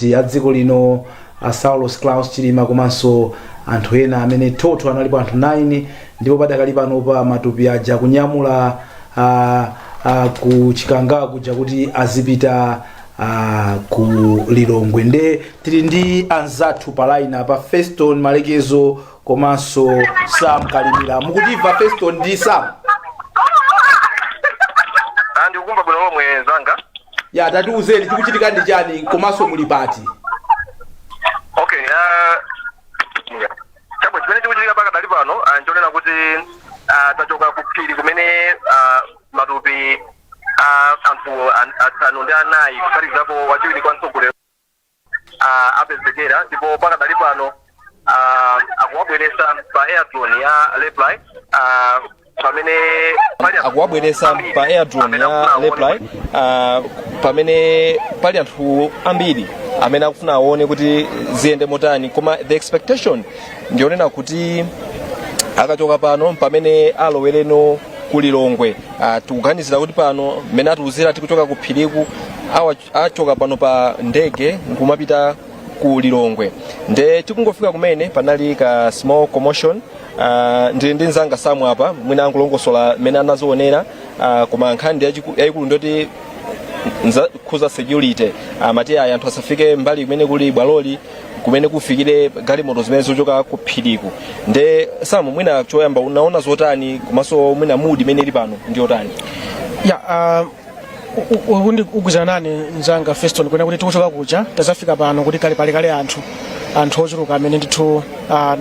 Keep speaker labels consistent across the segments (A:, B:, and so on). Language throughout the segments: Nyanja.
A: President a dziko lino, a Saulos Klaus Chilima, komanso anthu ena amene total analipo anthu 9. Ndipo padakali panopa matupi aja kunyamula ku Chikangawa kuja kuti azipita ku Lilongwe. Nde tili ndi anzathu pa line apa, Feston Malekezo komanso Sam Kalimira. Mukutimva, Feston ndi Sam?
B: Ah, ndikukumva bwino lomwe, zanga.
A: Ya, tatiuzeni, chikuchitika ndi chani komanso muli pati?
B: Okay, chabwe, chimene chikuchitika pakadali pano nchonena kuti tachoka ku phiri kumene matupi a anthu 4 kuphatikizapo wachiwiri kwa mtsogoleri apezekera. Ndipo pakadali pano akuwabweresa pa air drone ya Reply, pamene pali anthu
C: Akuwabweresa
B: ambiri
C: pa air drone
B: amene
C: ya
B: akufuna aone.
C: Reply, pamene pali anthu ambiri amene akufuna aone kuti ziyende motani. Koma the expectation ndionena kuti akachoka pano pamene alowereno ku Lilongwe. Tikuganizira kuti pano mmene atiuzira tikuchoka ku phiriku, achoka pano pa ndege nkumapita ku Lilongwe. Nde tikungofika kumene panali ka small commotion. Ndili ndi mzanga Samu apa, mwina angulongosola mmene anazionera. Koma nkhani ndi yayikulu ndoti khuza security, amati ayi, anthu asafike mbali kumene kuli bwaloli, kumene kufikire galimoto zimene zochoka ku phiriku. Nde Samu, mwina choyamba unaona zotani, komanso mwina mood imene ili pano ndi yotani?
D: Ya, undi ugwizana nane mzanga Feston kwena kuti tikuchoka kuja tazafika pano kuti kale pali kale anthu ochuluka amene ndithu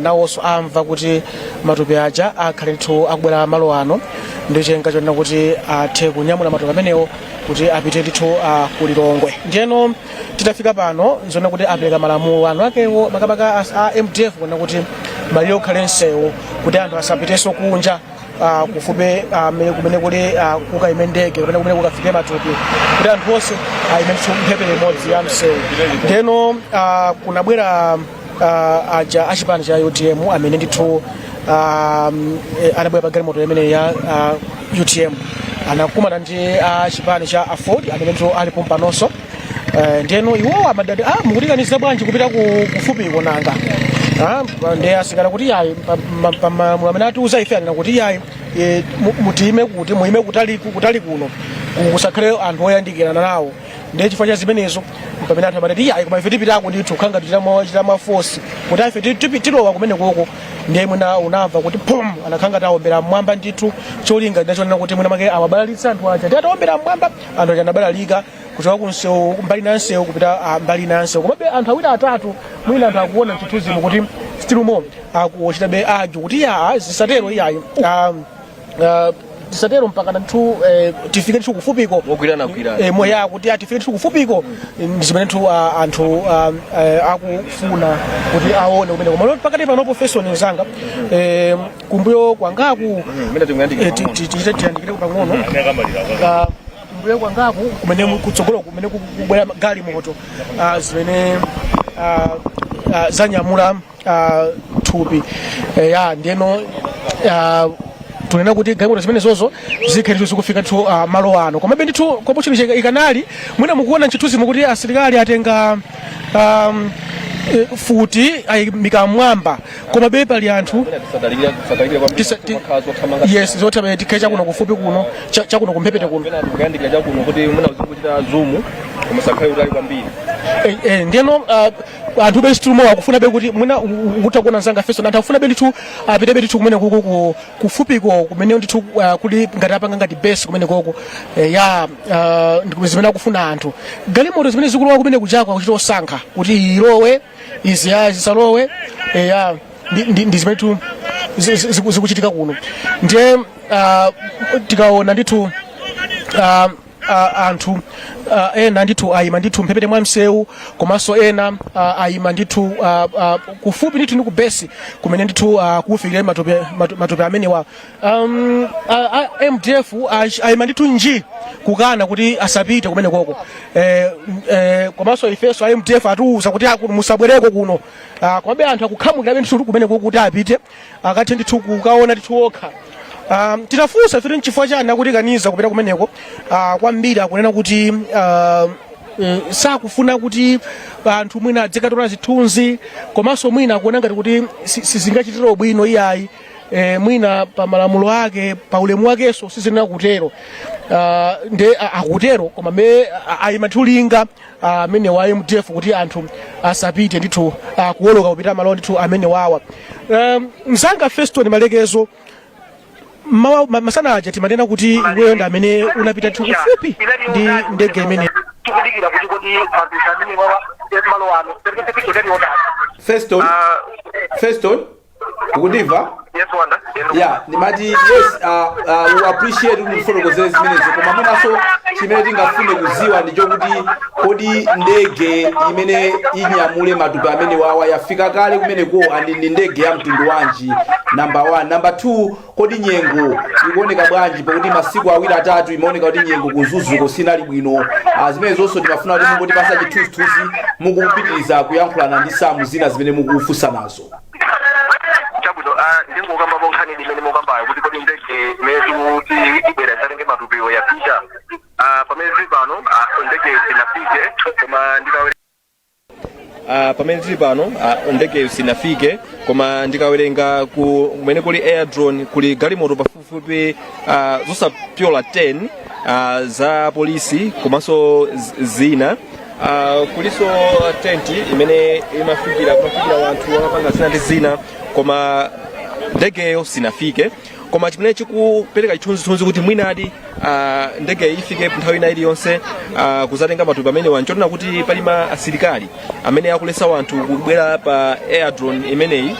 D: nawonso amva kuti matupi aja akhale ndithu akubwera malo ano, ndi chenga chonena kuti athe kunyamula matupi amenewo kuti apite ndithu ku Lilongwe. Ndiyeno titafika pano, nzona kuti apereka malamulo anu akewo, makamaka a MDF, kuona kuti malire ukhale msewu kuti anthu asapitenso kunja kufupi kumene kuli kukayime ndege kapena kumene kukafike matupi, kuti anthu onse ayime ndithu mphepete imodzi ya msewu. Ndiyeno kunabwera aja achipani cha UTM amene ndithu anabwera pa galimoto imene ya UTM, anakumana ndi achipani cha AFORD amene ndithu alipo mpanonso. Ndiyeno iwowo amadati, ah, mukutikaniza bwanji kupita kufupiko nanga? Ah, ndiye asikana kuti yayi, pamalamulo amene atiuza ife anena kuti yayi, mutiyime kuti muyime kutali kutali kuno, kusakhale anthu oyandikirana nawo. Ndiye chifukwa cha zimenezo pamene anthu amadati yayi, koma ife tipitako ndithu, khanga tichita mwa force kuti ife tilowa kumene koko. Ndiye mwina unamva kuti pum, anakhanga tawombera mmwamba ndithu. Cholinga ndinachonena kuti mwina make awabalalitsa anthu aja, ndi atawombera mmwamba anthu aja anabalalika kuchoka ku msewu, mbali na msewu kupita mbali na msewu. Komabe anthu awiri atatu, mwina anthu akuona mchithunzimo kuti still more akuchitabe aju kuti ya, zisatero iyayi, tisatero mpaka ndithu tifike ndithu kufupiko.
C: Mogwiranagwirana.
D: Moya kuti atifike ndithu kufupiko. Ndi zimene ndithu anthu akufuna kuti aone kumene. Koma pakati panopo, Feston nzanga, kumbuyo kwangaku
C: Mwina tinguyandikira pang'ono.
D: Tiyandikire pang'ono. Kumbuyo kwangaku, kumene kutsogolo kumene kubwera galimoto zimene zanyamula thupi. Ya, ndiyeno tunena kuti galimoto zimene zozo zikhale ndithu zikufika ndithu malo ano. Komabe ndithu commotion ikanali. Mwina mukuona mchithunzi mukuti asilikali atenga futi ayimika mwamba, komabe pali anthu.
C: Tisadalikire kwambiri. Makhala zothamanga.
D: Yes, zothamanga. Tikhale chakuno kufupi kuno, chakuno kumphepete kuno.
C: Pena tikuyandikira chakuno kuti mwina uzingochita zoom, koma sakhale utali kwambiri.
D: Ndiyeno anthu be still more akufuna be kuti mwina ukutha kuona, nzanga Feso, anthu akufuna be ndithu apite be ndithu kumene kuko kufupiko kumene ndithu kuli ngati apanga ngati base kumene koko. Ya, zimene akufuna anthu, galimoto zimene zikulowa kumene kuchako akuchita osankha kuti ilowe, izi ya zisalowe. Ya, ndi zimene tu zikuchitika kuno. Ndiye tikaona ndithu anthu ena ndithu ayima ndithu mphepete mwa msewu, komanso ena ayima ndithu kufupi ndithu ndi ku base kumene ndithu kufikire matupi amenewa. MDF ayima ndithu nji kukana kuti asapite kumene koko. Komanso ifenso a MDF atiuza kuti musabwereko kuno. Komabe anthu akukhamukirabe ndithu kumene koko kuti apite akathe ndithu kukaona ndithu okha. Titafunsa ife nchifukwa chani akutikaniza kupita kumeneko, kwambiri akunena kuti Sakufuna kuti anthu mwina adzikatola zithunzi, komanso mwina akuona ngati kuti sizingachitire bwino iyayi. Mwina pa malamulo ake, pa ulemu wakenso sizina kutero. Nde akutero, koma me ayima ndithu amene wa MDF kuti anthu asapite ndithu kuwoloka kupita malo ndithu amene wawa. Mzanga Feston Malekezo, masana aja timanena kuti iweyo ndi amene unapita ndithu kufupi ndi ndege imene
B: Tikudikira kuti kodi matupi amene wawa malo ano.
A: Feston, Feston, ukundimva?
B: Yes, Wanda.
A: Yeah, ndimati yes, we appreciate kuti mufotokozere zimenezo, koma mwinaso chimene tingafune kuziwa ndi chokuti kodi ndege imene inyamule matupi amene wawa yafika kale kumeneko, and ndi ndege ya mtundu wanji, number one? Number two, kodi nyengo ikuoneka bwanji, pakuti masiku 2 3 imaoneka kuti nyengo ku Mzuzuko sinali bwino? Zimene zonso timafuna kuti mungotipasa chithunzithunzi mukupitiriza kuyankhulana ndi Samu zina zimene mukufunsa nazo.
B: Chabwino, ndingokambapo nkhani imene mukambayo kuti kodi ndege imene tikuti ibwera isatenge matupiwo yafika. Pamene tili pano, ndege sinafike, koma ndikawe
C: Pamene tili pano, ndegeyo sinafike, koma ndikawerenga kumene kuli aerodrome kuli galimoto pafupifupi zosapyola 10 za polisi komanso zina. Kuliso tenti imene imafikira kumafikira wanthu amapanga zina ndi zina, koma ndegeyo sinafike. Koma chimene chikupereka chithunzithunzi kuti mwinadi ndege ifike nthawi ina iliyonse kuzatenga matupi amenewa nchonena kuti pali ma asilikali amene akulesa wanthu kubwera pa aerodrome imeneyi.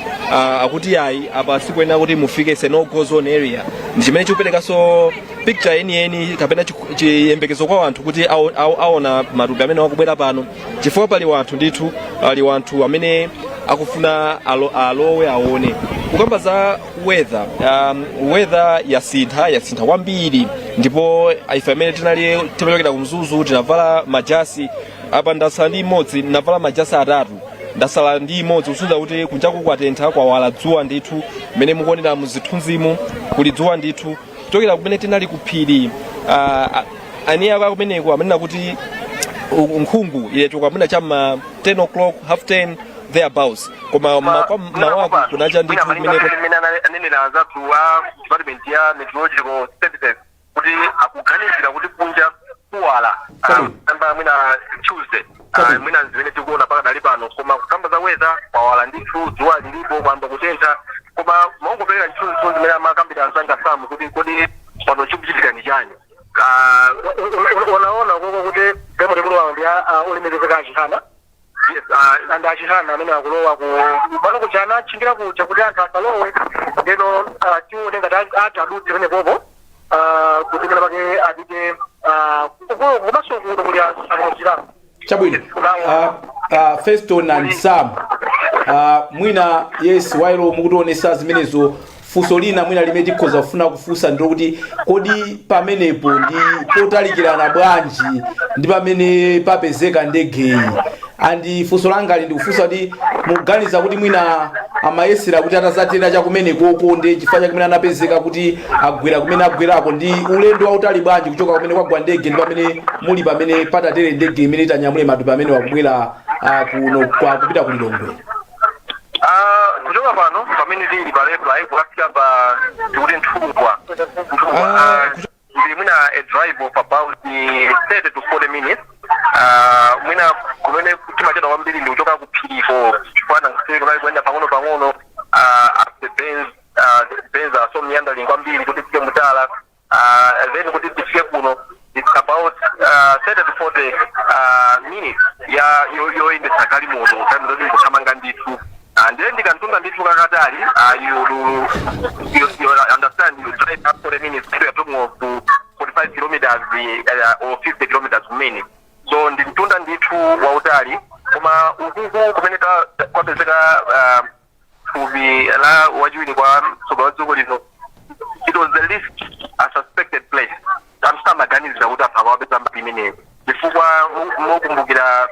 C: Akuti ayi, apa sikuyenera kuti mufike, it's a no go zone area. Ndi chimene chikuperekanso picture yeniyeni kapena chiyembekezo kwa wanthu kuti aona matupi amene akubwera pano, chifukwa pali wanthu ndithu, pali wanthu amene akufuna alowe aone. Kukamba za weather, weather yasintha, yasintha kwambiri, ndipo ife amene tinali timachokera ku Mzuzu tinavala majasi. Apa ndasala ndi imodzi, navala majasi atatu, ndasala ndi imodzi, kusonyeza kuti kunjaku kwatentha, kwawala dzuwa ndithu. Mmene mukuonera muzithunzimu kuli dzuwa ndithu. Kuchokera kumene tinali ku phiri, ani ako akumeneko amanena kuti nkhungu yachoka mwina chamma 10 o'clock, half 10 thereabouts, koma mawaku kunacha ndithu kumeneko.
B: Imene anenera anzathu a department ya meteorological services kuti akuganizira kuti kunja kuwala kamba mwina Tuesday. Mwina zimene tikuona pakadali pano, koma kukamba za weather, kwawala ndithu, dzuwa lilipo, kwamba kutentha. Koma maungopereka chithunzithunzi zimene amakambira anzanga Samu kuti kodi pano chikuchitika ndi chani?
E: Unaona koko kuti galimoto ikulowa ndi olemekezeka Achihana.
B: Yes.
E: And Achihana amene akulowa ku malo kuja anatchingira kuja kuti anthu asalowe. Ndeno tione ngati ati adutse pamenepopo kuti mwina pake apite komanso kuno kuli akamuziramo.
A: Chabwino. Feston and Sam, mwina yes, while mukutionesa zimenezo, funso lina mwina limene tikhoza kufuna kufunsa ndilokuti kodi pamenepo ndi potalikirana bwanji ndi pamene papezeka ndegeyi? And funso langali ndikufunsa kuti mukuganiza kuti mwina amayesera kuti atazatera chakumenekoko, ndi chifukwa chakumene anapezeka kuti agwera kumene agwerako, ndi ulendo wautali bwanji kuchoka kumene kwagwa ndege ndi pamene muli, pamene patatere ndege imene itanyamule matupi amene wakubwera kuno kwa kupita ku Lilongwe?
B: Kuchoka pano pamene tili pa Raiply kukafika pa tikuti Nthungwa, Nthungwa, ndi mwina a drive of about 30 to 40 minutes. Mwina kumene timachedwa kwambiri ndi kuchoka ku phiriko, chifukwa nangasi kunali kuyenda pang'ono pang'ono, up the bends, the bends are so meandering kwambiri kuti tifike mutala, then kuti tifike kuno it's about 30 to 40 minutes ya yoyendesa galimoto, galimoto kuthamanga ndithu. Ndiye ndikantunda ndithu kakatali. You understand, you drive up 40 minutes, you are talking of 45 kilometers or 50 kilometers kumene. So ndi mtunda ndithu wautali. Koma ukuku kumene kwapezeka thupi la wachiwiri kwa mtsogoleri wa dziko lino, it was the least suspected place. Anthu samaganizira kuti anthu akawapeza mbali imeneyo, chifukwa mukumbukira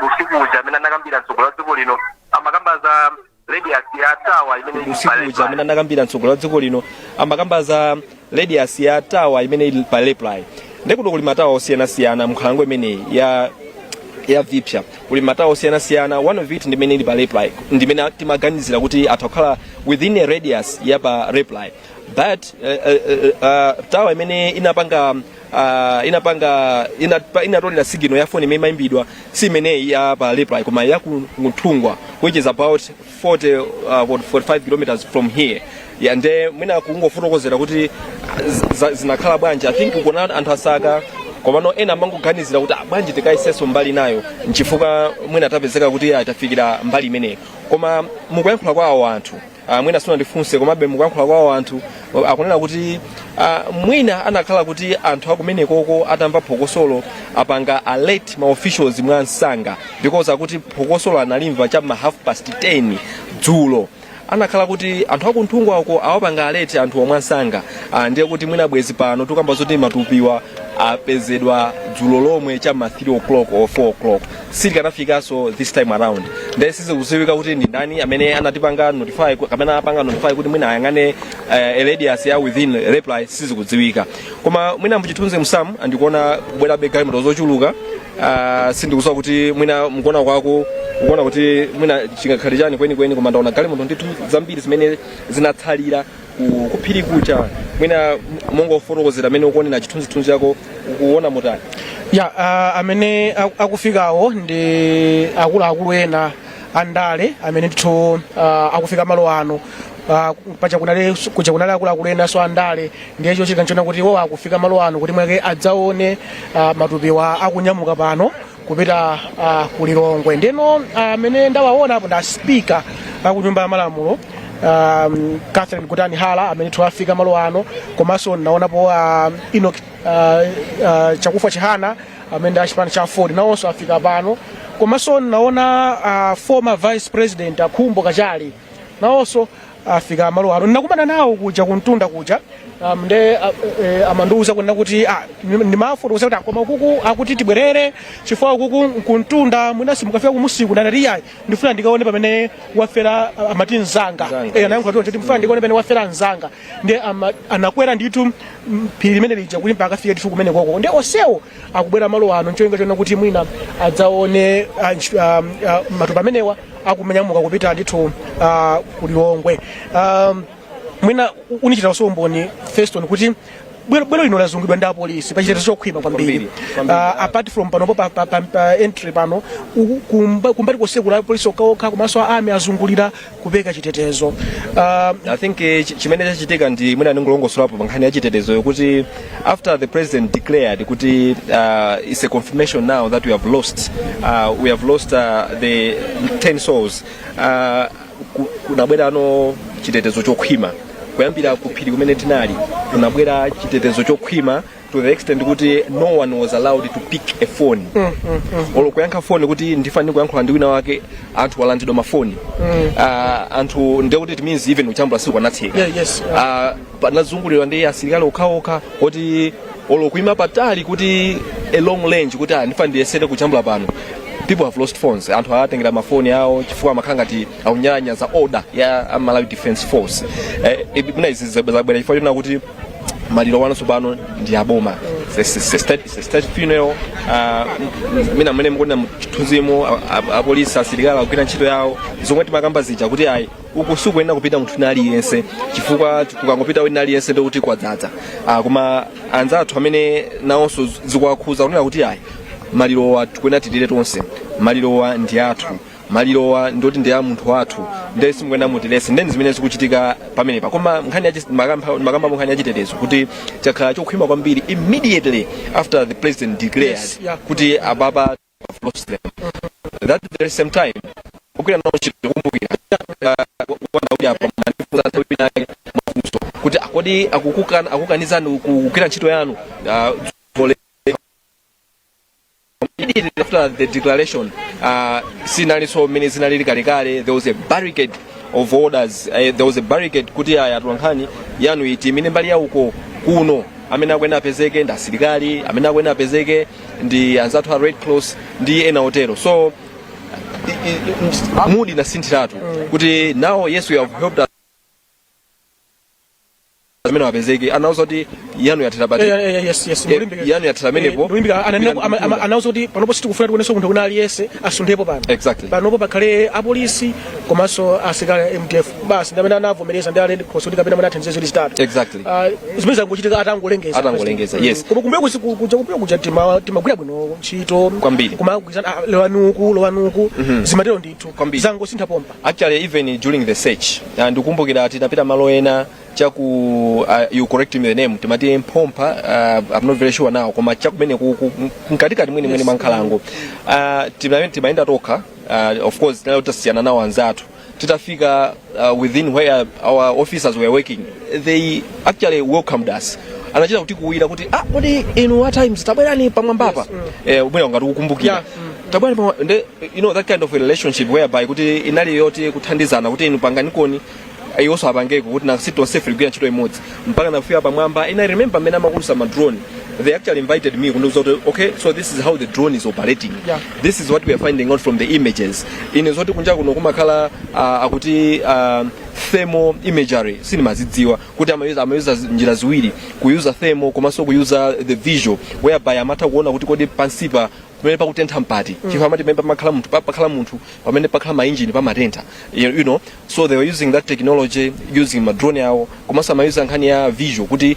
B: usiku uja amene anakambira mtsogoleri wa dziko lino amakamba za radius ya tower imene ili
C: Usiku
B: pa
C: uja amene anakambira mtsogoleri wa dziko lino amakamba za radius ya tower imene ili pa Raiply. Ndekuti kuli matawa osiyanasiyana mnkhalango imeneyi ya Vipya, kuli matawa osiyanasiyana. One of it ndimene ili pa Raiply, ndimene timaganizira kuti atha kukhala within a radius ya pa Raiply, but tower imene inapanga inatolera signal ya phone imene imayimbidwa si imeneyi ya pa Raiply, koma ya ku Nthungwa, which is about 40 45 kilometers from here. Ya, nde mwina kungofotokozera kuti zinakhala bwanji. I think kuona anthu asaka, komano ena amangoganizira kuti, "Ah, bwanji tikayisenso mbali nayo?" Nchifukwa mwina tapezeka kuti tafikira mbali imeneyo. Koma mukuyankhula kwawo anthu, mwina sunandifunse, komabe mukuyankhula kwawo anthu akunena kuti mwina anakhala kuti anthu akumenekoko atamva phokosolo apanga alert ma officials mwa msanga, because akuti phokosolo analimva cha ma 10:30 dzulo. Anakhala kuti anthu akunthungwa ako awapanga alert anthu omwe ansanga, ndiye kuti mwina bwezi pano tikamba zoti matupiwa apezedwa dzulo lomwe cha ma 3 o'clock or 4 o'clock, silikanafikanso this time around. Ndiye sizikudziwika kuti ndi ndani amene anatipanga notify kapena apanga notify kuti mwina ayang'ane radius ya within Raiply, sizikudziwika. Koma mwina muchithunzi msamu andikuona kubwerabe galimoto zochuluka. Sindikudziwa kuti mwina mukuona kwako ukuona kuti mwina chingakhale chani kwenikweni, koma ndaona galimoto ndithu zambiri zimene zinatsalira kuphiri kucha. Mwina mongofotokozera amene ukuonera chithunzithunzi chako, ukuona motani?
D: Ya, amene akufikawo ndi akuluakulu ena andale amene ndithu akufika malo ano. Paja kunali kuja kunali akuluakulu enanso andale. Ndiye chochitika nchona kuti iwo akufika malo ano kuti mwake adzaone matupiwa akunyamuka pano kupita ku Lilongwe. Ndeno amene ndawaona apo nda Speaker aku Nyumba ya Malamulo, Catherine Gotani Hara, amene ndithu afika malo ano. Komanso ndaonapo Enoch Chakufwa Chihana, amene ndi achipani cha Aford, nawonso afika pano. Komanso naona former Vice President Akhumbo Kachali, nawonso afika malo ano. Ndinakumana nawo kuja kuntunda kuja, nde amandiuza kunena kuti ndimafotokoza kuti koma ukuku akuti tibwerere chifukwa ukuku kuntunda mwina simukafika kumusiku. Ndanati, "Iyayi, ndifuna ndikaone pamene wafera," amati mzanga.
C: Mzanga.
D: Eh, anayankhula kuti, "Ndifuna ndikaone pamene wafera mzanga." Ndi anakwera ndithu phiri limene lija kuti mpaka afike ndithu kumene koko. Ndi onsewo akubwera malo ano ncholinga chona kuti mwina adzaone matupi amenewa akumenyamuka kupita ndithu ku Lilongwe. Mwina unichita umboni, Feston, kuti bwalo lino lazungulidwa ndi apolisi pa chitetezo chokhwima kwambiri.
C: Kwambiri, kwambiri.
D: Apart from panopo pa entry pano, kumbali konse la apolisi okhaokha, komanso a army azungulira kupeka chitetezo.
C: I think chimene chachitika ndi mwina ndingolongosolapo pa nkhani ya chitetezo, kuti after the President declared kuti it's a confirmation now that we have lost the 10 souls, kunabwerano chitetezo chokhwima kuyambira kuphiri kumene tinali. Kunabwera chitetezo chokhwima to the extent kuti no one was allowed to pick a phone olo kuyankha phone kuti ndifane kuyankhula ndi wina wake. Anthu walandidwa mafoni, anthu, ndekuti it means even kuchambula sikukanatheka. Panazungulidwa ndi asilikali okhaokha kuti olo kuima patali kuti a long range kuti ndifane ndiyesere kuchambula pano. People have lost phones, anthu atengera mafoni awo chifukwa amakhala ngati akunyalanyaza order ya Malawi Defense Force. Mwina izi zabwera chifukwa chona kuti maliro wano tsopano ndi aboma. It's a state funeral. Mina mmene mukuona mchithunzimo, apolisi, asilikali akugwira ntchito yawo zomwe timakamba zija kuti ayi, uku sikuyenera kupita munthu wina aliyense, chifukwa kukangopita wina aliyense ndikuti kwadzaza. Koma anzathu amene nawonso zikuwakhuza kunena kuti ayi, malirowa tikuyenera tilire tonse, malirowa ndi athu, malirowa ndoti ndi a munthu wathu, ndiye simukuyenera mutilese. Ndeni zimene zikuchitika pamenepa. Koma nkhani makambapo nkhani yachitetezo kuti chakhala chokhwima kwambiri immediately after the President declared kuti ababa have lost them. That very same time kugwira nawo ntchito, kukumbukira wanda kuti apa mandifunsa nthawi inake mafunso kuti akodi akukanizani kugwira ntchito yanu immediately after the declaration, sinalinso mmene zinalili kalekale. There was a barricade of orders, there was a barricade kuti aya, atolankhani yanu iti imene mbali yauko kuno, amene akuyenera apezeke ndi asilikali, amene akuyenera apezeke ndi anzathu a Red Cross ndi ena otero. So mood inasinthiratu kuti now, yes, we have helped Amene wapezeke anauza kuti yanu yathera pati?
D: Yes.
C: Yanu yathera amenepo.
D: Ndikulimbika ananena anauza kuti panopo sitikufuna tionenso munthu wina aliyense asunthepo pano. Panopo pakhale apolisi komanso asilikali a MDF basi, ndi amene anavomereza ndi a Red Cross kuti kapena mwina athandize ziwiri zitatu. Ah, zimene zangochitika atangolengeza.
C: Atangolengeza, yes.
D: Koma kumbuyo kuja kumbuyo kuja timagwira bwino ntchito.
C: Kwambiri.
D: Kumagwirizana, ah, lowanuku, lowanuku, zimatero ndithu.
C: Kwambiri.
D: Zangosintha pompa.
C: Actually, even during the search, ndikumbukira tinapita malo ena chaku, you correct me the name, timati Mphompha, I'm not very sure now, koma chakumene mkatikati mwene mwene mwa nkhalango, timayenda tokha. Of course tinali tasiyana nawo anzathu. Titafika within where our officers were working, they actually welcomed us. Anachita kuti kuwira kuti, "Ah, kodi inu a Times, tabwerani pamwambapa." Mwina ngati ukukumbukira. Tabwerani pamwa nde you know that kind of a relationship whereby kuti inali yoti kuthandizana kuti inu panganikoni, iwonso apangeko, kuti na tonsefe ligwira ntchito imodzi mpaka nafika pamwamba. And I remember mmene amakulusa ma drone, they actually invited me kundiuza kuti, "Okay, so this is how the drone is operating. This is what we are finding out from the images." Ine zoti kunja kuno kumakhala akuti thermal imagery sinimazidziwa, kuti amayuza njira ziwiri, kuyuza thermal komanso kuyuza the visual, whereby amatha kuona kuti kodi pansipa pamene pakutentha mpati, chifukwa amati pamene pamakhala munthu, pakhala munthu, pamene pakhala mainjini pamatentha, you know. So they were using that technology, using ma drone awo, komanso amayuza nkhani ya visual kuti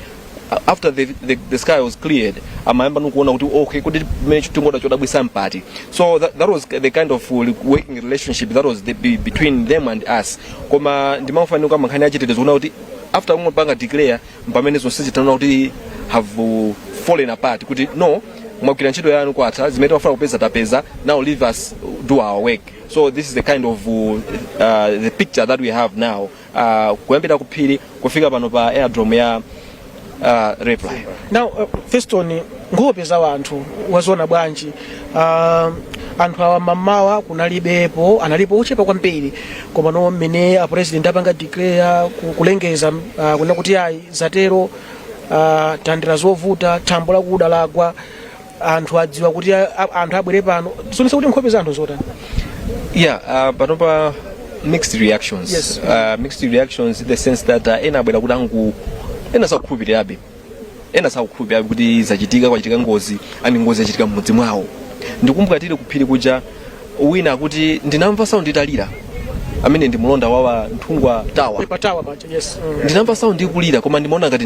C: after the sky was cleared, amayamba nikuona kuti, okay, kuti pamene tingoda chodabwisa mpati. So that was the kind of working relationship that was between them and us. Koma ndimafanika nkhani yachitetezo kuona kuti after kungopanga declare, pamene zonse zitanaona kuti have fallen apart, kuti no, mwagwira ntchito yanu, kwatha, zimene timafuna kupeza tapeza, now leave us do our work. So this is the kind of the picture that we have now, kuyambira kuphiri kufika pano pa aerodrome ya Raiply.
D: Now, Feston, nkhope za anthu waziona bwanji? Anthu awa mamawa kunalibepo, analipo ochepa kwambiri, koma no mmene a president apanga declare, kulengeza, kunena kuti ayi, zatero, tandira zovuta, thambo lakuda lagwa, anthu adziwa kuti anthu abwere pano, zonesa kuti nkhope za anthu zotani?
C: Yeah, panopa mixed reactions. Mixed reactions in the sense that ena abwera kuti angu, ena sakukhulupirirabe, ena sakukhulupirirabe kuti zachitika, kwachitika ngozi, ani ngozi yachitika mmudzi mwawo. Ndikumbuka tili kuphiri kuja, wina akuti, "Ndinamva sound italira," amene ndi mlonda wawa Nthungwa Tower.
D: Pa tower paja, yes.
C: "Ndinamva sound ikulira, koma ndimaona ngati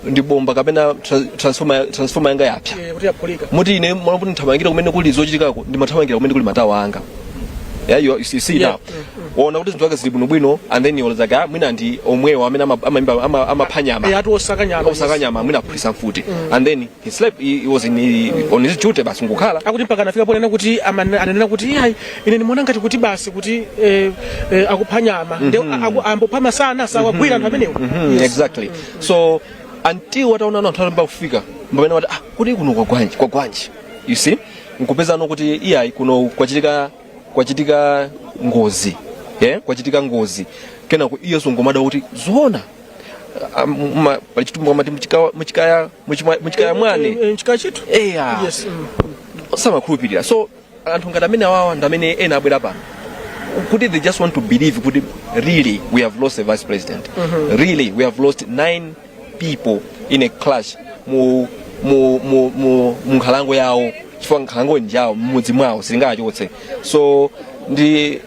C: ndi bomba kapena transformer yanga yapsa."
D: Kuti yaphulika.
C: Muti ine mwana kuti nthamangira kumene kuli zochitikako, ndimathamangira kumene kuli matawa anga. Yeah, you see now waona kuti zinthu zake zili bwinobwino, and then you're like, "Ah, mwina ndi omwewo amene amapha nyama."
D: Ati osaka nyama.
C: Osaka nyama, mwina aphulisa mfuti. And then he slept, he was on his duty basi, ngukhala.
D: Akuti mpaka anafika ponena kuti ananena kuti, "Iyayi, ine ndimaona ngati kuti basi kuti akupha nyama, nde ambopha masana, sawagwira anthu amenewo."
C: Exactly. So until wataona anthu alemba kufika, pamene wati, "Ah, kuti kuno kwagwanji, kwagwanji?" You see, nkupezano kuti iyayi, kuno kwachitika ngozi, yeah? Kwachitika ngozi. Kenako iyenso ngomada kuti zoona. Ah, pali chitumbu amati muchikaya mwane.
D: Mchikaya chithu.
C: Eya. Samakhulupirira. So anthu ngati amene awawa ndi amene ena abwera pano kuti they just want to believe kuti really we have lost a vice president, really we have lost nine people in a clash mu nkhalango yawo, chifukwa nkhalango njawo, mmudzi mwawo, silingachotse. So ndi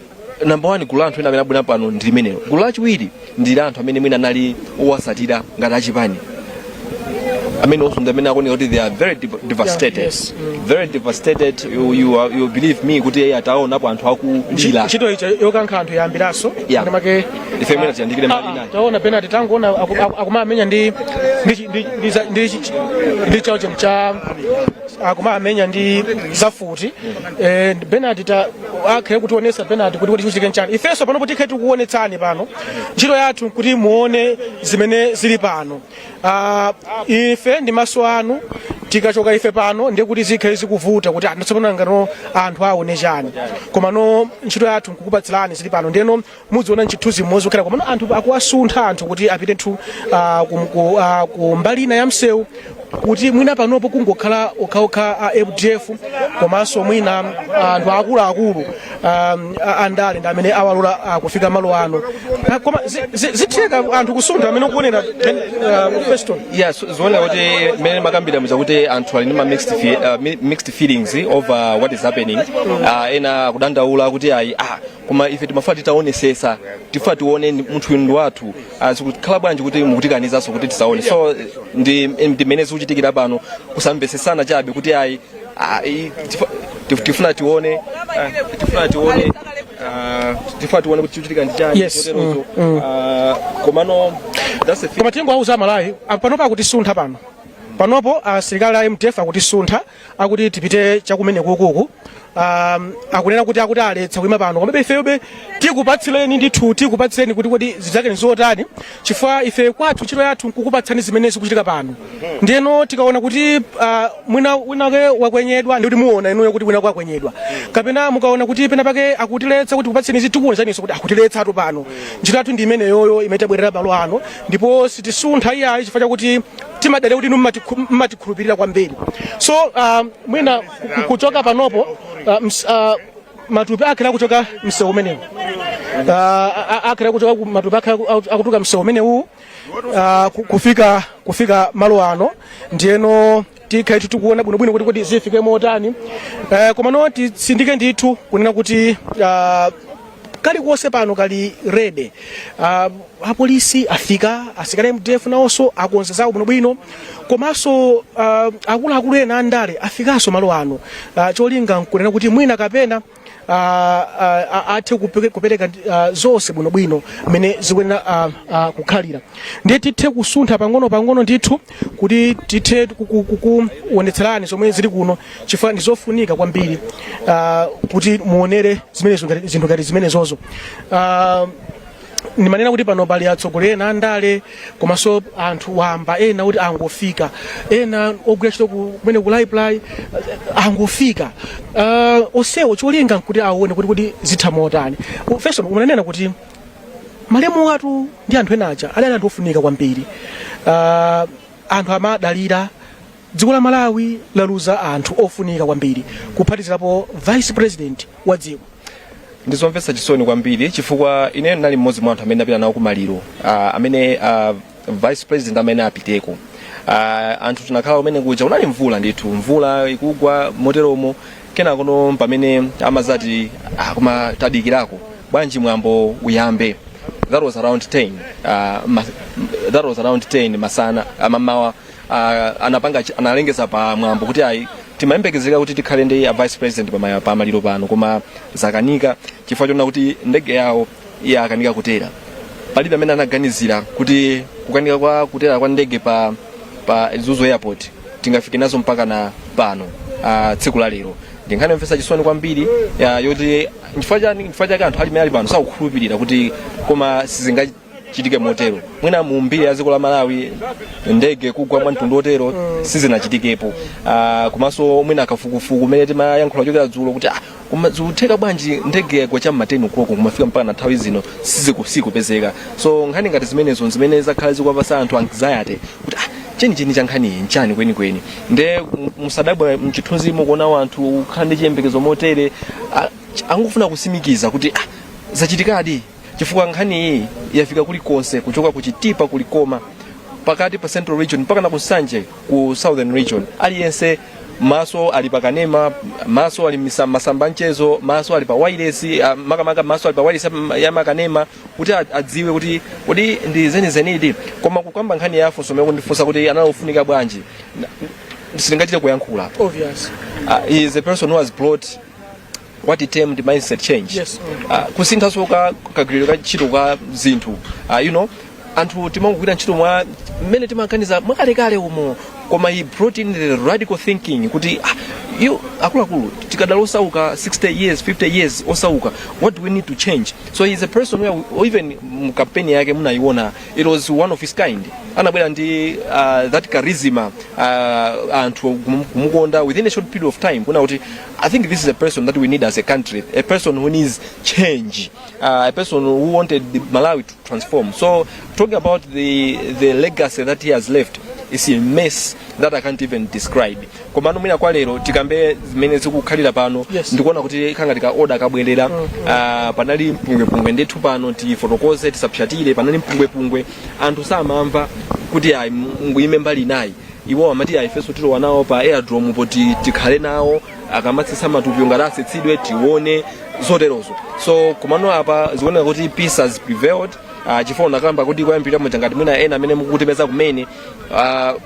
C: number one, gulu la anthu ena amene abwera pano ndi limenelo. Gulu lachiwiri ndi la anthu amene mwina anali owasatira ngati achipani, amene also ndi amene akuoneka kuti they are very devastated. Very devastated. You believe me kuti iye ataonapo anthu akulira.
D: Ntchito ija yokankha anthu yayambiranso. Make
C: Ife mwina tiyandikire mbali inayi.
D: Taona penalty, tangoona akumamenya ndi chawo cha akumamenya ndi zafuti. Bernard ta akhale kutionetsa Bernard kuti chikuchike nchani. Ifenso pano kuti tikhe tikuonetsani pano, ntchito yathu kuti muone zimene zili pano. Ah, ife ndi maso anu. Tikachoka ife pano ndiye kuti zikhale zikuvuta kuti anthu tsopano ngano anthu aone chani, koma no ntchito yathu nkukupatsirani zili pano. Ndiyeno mudziona mchithunzi mmodzi kukhala, komano anthu akuwasuntha anthu kuti apite nthu ku mbali ina ya msewu. Kuti mwina panopo kungokhala okhaokha a MDF komanso mwina anthu akuluakulu andale ndi amene awalola kufika malo ano. Koma zitheka anthu kusuntha amene ukuonera, Feston?
C: Yes, zioneka kuti mmene makambira muja kuti anthu ali ndi ma mixed feelings over what is happening. Ena akudandaula kuti ayi, koma ife timafuna titaonesesa, tifuna tione munthu uyu ndi wathu, zikukhala bwanji kuti mukutikanizanso kuti tisaone? So ndi mmene zikuchitikira pano, kusamvesesana chabe kuti ayi, tifuna tione, tifuna tione kuti chikuchitika ndi chani. Choterozo. Komano that's the thing.
D: Koma tingowauza Amalawi, panopo akutisuntha pano, panopo asilikali a MDF akutisuntha, akuti tipite chakumene kukuku. Akunena kuti akuti aletsa kuima pano, komabe ifeyobe tikupatsireni ndithu, tikupatsireni kuti kodi zidzake nzotani, chifukwa ife kwathu ntchito yathu nkukupatsani zimene zikuchitika pano. Ndiyeno tikaona kuti mwina winake wakwenyedwa, ndikuti muona inuyo kuti wina wakwenyedwa, kapena mukaona kuti pena pake akutiletsa kuti kupatseni izi, tikuonezaniso kuti akutiletsatu pano. Ntchito yathu ndi imeneyoyo imene tabwerera malo ano, ndipo sitisuntha iyayi, chifukwa chakuti timadalira kuti inu mmatikhulupirira kwambiri. So mwina kuchoka panopo, matupi akhala kuchoka msewu umenewu, akhala kuchoka matupi akhala akutuka msewu umenewu kufika malo ano. Ndiyeno tikhale tikuona bwinobwino kuti zifike motani. Komano titsindike ndithu kunena kuti kalikonse pano kali ready. Apolisi afika, asilikali MDF nawonso akonza zawo bwinobwino, komanso akuluakulu ena andale afikanso malo ano, cholinga nkunena kuti mwina kapena athe kupereka zonse bwinobwino mmene zikuyenera kukhalira. Ndiye tithe kusuntha pang'ono pang'ono ndithu kuti tithe kuonetserani zomwe zili kuno, chifukwa ndi zofunika kwambiri kuti muonere zimenezo, zinthu ngati zimenezozo. Ndimanena kuti pano pali atsogoleri ena andale komanso anthu wamba ena kuti angofika, ena ogwira ntchito kumene ku library angofika, onsewo cholinga nkuti aone kuti zitha motani. First, umanena kuti malemu athu ndi anthu ena aja adali anthu ofunika kwambiri, anthu amadalira. Dziko la Malawi laluza anthu ofunika kwambiri, kuphatizirapo vice president wa dziko.
C: Ndizomvetsa chisoni kwambiri, chifukwa ine ndinali mmodzi mwa anthu amene ndapita nawo kumaliro amene vice president amene apiteko. Anthu tinakhala kumene kuja, kunali mvula ndithu, mvula ikugwa moteromo. Kenakono pamene amazati, koma tadikirako bwanji mwambo uyambe, that was around 10, that was around 10 masana, mamawa. Anapanga analengeza pa mwambo kuti ayi, timayembekezeka kuti tikhale ndi a vice president pa maliro pano, koma zakanika chifukwa chona kuti ndege yawo yakanika kutera. Palibe amene anaganizira kuti kukanika kwa kutera kwa ndege pa Mzuzu Airport tingafike nazo mpaka na pano, tsiku la lero. Ndi nkhani yomvetsa chisoni kwambiri yoti nchifukwa chani, nchifukwa chake anthu alimene ali pano sakukhulupirira kuti koma sizingachitike motero. Mwina mu mbiri ya dziko la Malawi ndege kugwa mwa mtundu otero sizinachitikepo. Komanso mwina kafukufuku umene timayankhula kuchokera dzulo kuti koma zikutheka bwanji ndege yagwa cha mma 10 o'clock kumafika mpaka na nthawi zino sikupezeka? So nkhani ngati zimenezo zimene zakhala zikuwapasa anthu anxiety kuti chenicheni cha nkhaniyi nchani kwenikweni? Nde musadabwe mchithunzimo kuona anthu kukhala ndi chiyembekezo motere, angofuna kusimikiza kuti zachitikadi, chifukwa nkhaniyi yafika kulikonse, kuchoka ku Chitipa, kulikoma pakati pa Central Region mpaka na ku Nsanje ku Southern Region. Aliyense maso ali pa kanema, maso ali masamba mchezo, maso ali pa wireless, makamaka maso ali pa wireless ya makanema kuti adziwe kuti kodi ndi zenizenidi. Koma kukamba nkhani ya funso mene kundifunsa kuti analofunika bwanji, sindingachite kuyankhula.
D: Obvious.
C: He is a person who has brought what he termed mindset change. Kusinthanso ka kagwiridwe ka ntchito ka zinthu. Anthu timangogwira ntchito mwa mmene timaganiza mwakalekale umo, koma he brought in the radical thinking kuti you akuluakulu tikadala osauka 60 years, 50 years osauka, what do we need to change? So he is a person where even mu campaign yake munayiona, it was one of his kind. Anabwera ndi that charisma, anthu kumukonda within a short period of time, kuna kuti I think this is a person that we need as a country, a person who needs change, a person who wanted the Malawi to transform. So talking about the legacy that he has left, It's a mess that I can't even describe. Komano mwina kwa lero tikambe zimene zikukhalira pano. Ndikuona kuti khangati ka order kabwerera. Panali mpungwepungwe ndithu pano, tifotokoze tisapsatire. Panali mpungwepungwe, anthu samamva kuti ayi, nguyime mbali inayi. Iwo amati ayi, ifenso tilowa nawo pa aerodrome poti tikhale nawo akamatsitsa matupi, ngati atsitsidwe tione zoterozo. So komano apa zikuoneka kuti peace has prevailed, chifukwa unakamba kuti kuyambirira muja, ngati mwina ena amene mukutipeza kumene,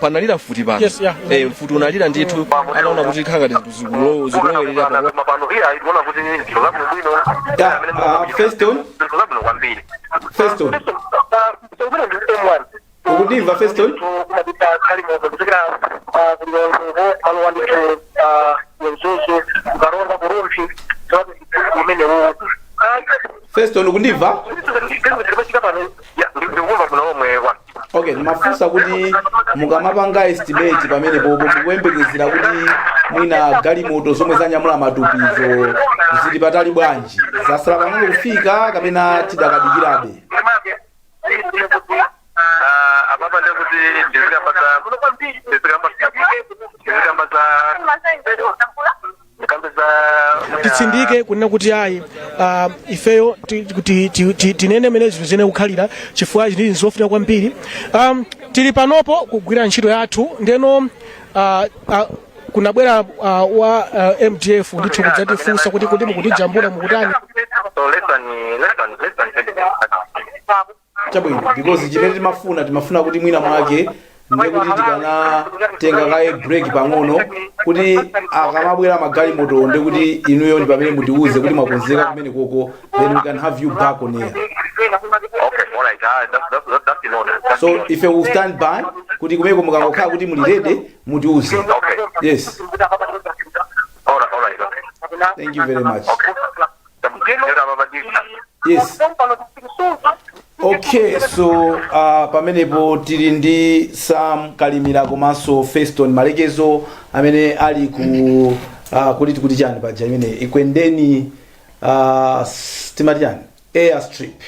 C: panalira mfuti pano. Eh, mfuti unalira ndithu, anaona kuti khangati zinthu zikulowerera pano.
B: Pano iya, ikuona kuti zinthu zabwino bwino.
A: Yeah, Feston?
B: Zinthu zabwino kwambiri.
A: Feston. Ukundimva, Feston?
E: Kumapita kalimoto kuchokera kulilongwe, malowa ndithu Mzuzu, kukaronga, ku Rumphi umenewu.
A: Feston, ukundimva?
B: Ndikumva bwino omwe wa.
A: Okay, ndimafunsa kuti mukamapanga estimate pamene popo, mukuyembekezera kuti mwina galimoto zomwe zanyamula matupizo zili patali bwanji? Zasala pang'ono kufika kapena tidakadikirabe?
B: Apapa ndekuti ndizikamba za ndikambe za
D: Titsindike kunena kuti ayi, ifeyo tinene mene zinthu zene kukhalira, chifukwa izi ndi zofunika kwambiri. Tili panopo kugwira ntchito yathu. Ndeno kunabwera wa MDF ndithu kudzatifunsa kuti mukutijambula, mukutani?
B: So less than 20.
A: Chabwino, because chimene timafuna kuti mwina mwake ndiye kuti tikanatenga kaye break pang'ono, kuti akamabwera magalimoto ndiye kuti inuyo ndi pamene mutiuze kuti mwakonzeka kumene koko, then we can have you back on air.
B: Okay, all right. That's in order. That's
A: So
B: in order.
A: ife will stand by kuti kumeko mukangokhala kuti muli ready, mutiuze.
B: Okay.
A: Yes.
B: All right, okay.
A: Thank you very much.
B: Okay.
A: Yes, okay. So pamenepo tili ndi Sam Kalimira komanso Feston Malekezo amene ali ku kuti chani paja imene Ikwendeni, timati chani, airstrip,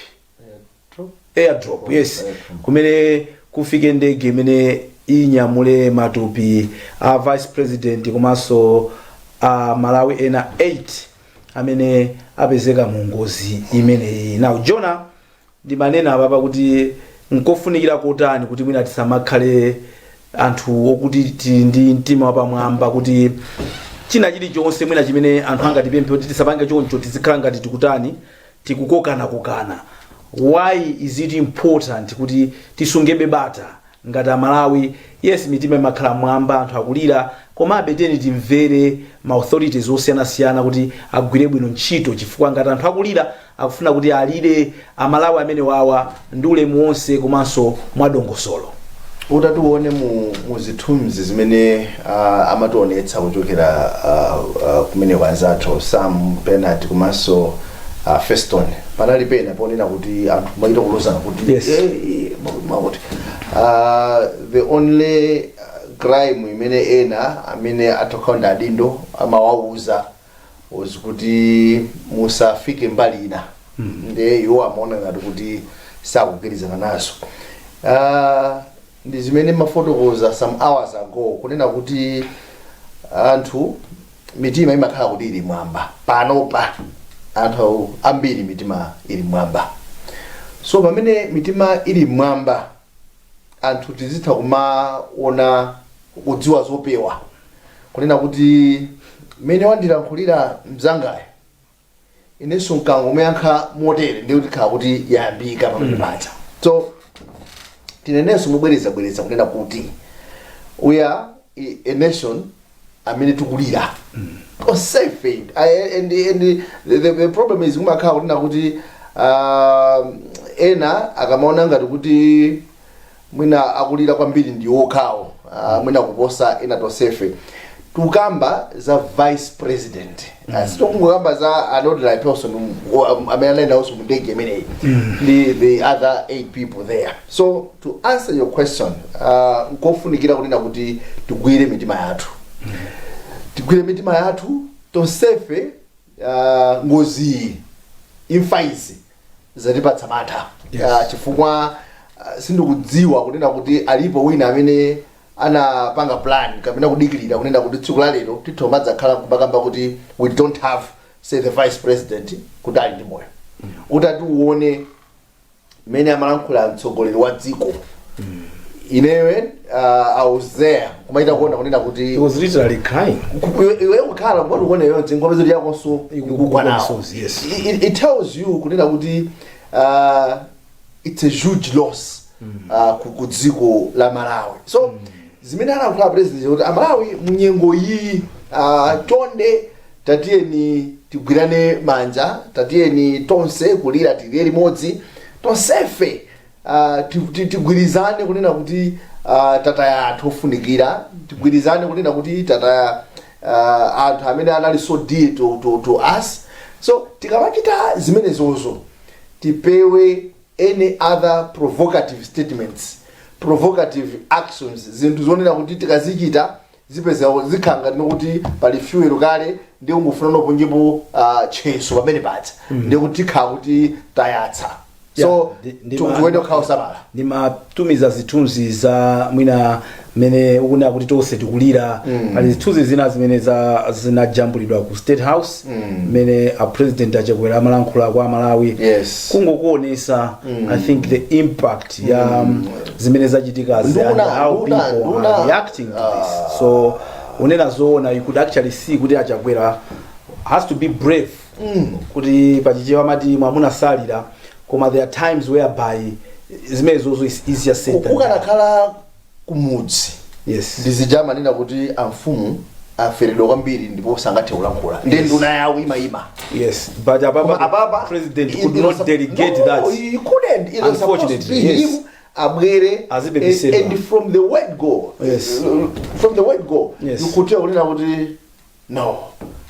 A: airdrop, yes, kumene kufike ndege imene inyamule matupi a vice president komanso a Malawi ena 8 amene apezeka mu ngozi imeneyi. Now Jona, ndimanena apapa kuti nkofunikira kotani kuti mwina tisamakhale anthu okuti tili ndi mtima wapamwamba, kuti china chilichonse mwina chimene anthu angatipemphe kuti tisapange choncho, tizikhala ngati tikutani, tikukokanakokana. Why is it important kuti tisungebe bata ngati Amalawi? Yes, mitima imakhala mwamba, anthu akulira, komabe teni timvere ma authorities osiyanasiyana kuti agwire bwino ntchito, chifukwa ngati anthu akulira, akufuna kuti alire Amalawi amene wawa ndi ulemu wonse komanso mwadongosolo.
F: Utatione mu zithunzi zimene amationetsa kuchokera kumene kwa anzathu Sam Bernard komanso Feston, panali pena ponena kuti anthu machita kulozana kuti eh, eh, makuti the only crime imene ena amene atokhala ndi adindo amawauza was kuti musafike mbali ina. Ndiye iwo amaona ngati kuti sakugwirizana nazo. Ndi zimene mafotokoza some hours ago, kunena kuti anthu mitima imakhala kuti ili mwamba. Panopa anthu ambiri mitima ili mwamba. So pamene mitima ili mwamba, anthu tizitha kumaona, kudziwa zopewa, kunena kuti mmene wandilankhulira mzangayo, inenso nkangomuyankha motere, ndiye kuti khala kuti yayambika pamene paja. So tinenenso mobwerezabwereza kunena kuti we are a nation amene tikulira tonsefe. And the problem is kumakhala kunena kuti ena akamaona ngati kuti mwina akulira kwambiri ndi okhawo, mwina kuposa ena tonsefe. Tikukamba za vice president, sitikungokamba za an ordinary person amene anali nawonso mu ndege imeneyi ndi the other eight people there. So to answer your question, nkofunikira kunena kuti tigwire mitima yathu, tigwire mitima yathu tonsefe. Ngozi, imfa izi zatipatsa mantha. Chifukwa sindikudziwa kunena kuti alipo wina amene Anapanga plan kapena kudikirira kunena kuti tsiku la lero titha kumadzakhala kumakamba kuti we don't have, say, the vice president kuti ali ndi moyo. Utati uone mmene amalankhula mtsogoleri wa dziko, inewe I was there kumaita kuona kunena kuti
A: He was literally crying.
F: Iwe kukhala kupati kuona yonse nkhope zoti yakonso ikugwa nawo.
A: Misozi, yes.
F: It tells you kunena kuti it's a huge loss ku dziko la Malawi. So zimene anayankhula president kuti Amalawi munyengo iyi, chonde tatiyeni tigwirane manja, tatiyeni tonse kulira tilire limodzi tonsefe, tigwirizane kunena kuti tataya anthu ofunikira, tigwirizane kunena kuti tataya anthu amene anali so dear to us. So tikamachita zimenezozo, tipewe any other provocative statements, provocative actions, zinthu zonena kuti tikazichita zipeza zikhala ngati kuti pali fuel kale ndi ungofuna noponjepo cheso pamene paja, ndi kuti tikhala kuti tayatsa. So tikuyenera kukhala osamala.
A: Ndimatumiza zithunzi za mwina mmene ukunena kuti tonse tikulira. Pali zithunzi zina zimene zinajambulidwa ku State House mmene a President Achakwera amalankhula kwa Malawi, kungokuonesa, I think, the impact ya zimene zachitika and how people are reacting to this. So unena zoona, you could actually see kuti Achakwera has to be brave, kuti pachichewa amati mwamuna salira, koma there are times whereby zimenezozo is easier said than done.
F: Kukanakhala kumudzi, ndizijamanena kuti amfumu aferedwa kwambiri ndipo sangathe kulankhula, ndi nduna yawo imayima.
A: Yes, but apapa,
F: Koma apapa
A: president could
F: it
A: not delegate
F: no,
A: that.
F: He couldn't. It was supposed to
A: Unfortunately,
F: be
A: yes.
F: him abwere
A: Azibebisedwa.
F: and from the word go, from the word go, you could tell kunena kuti no,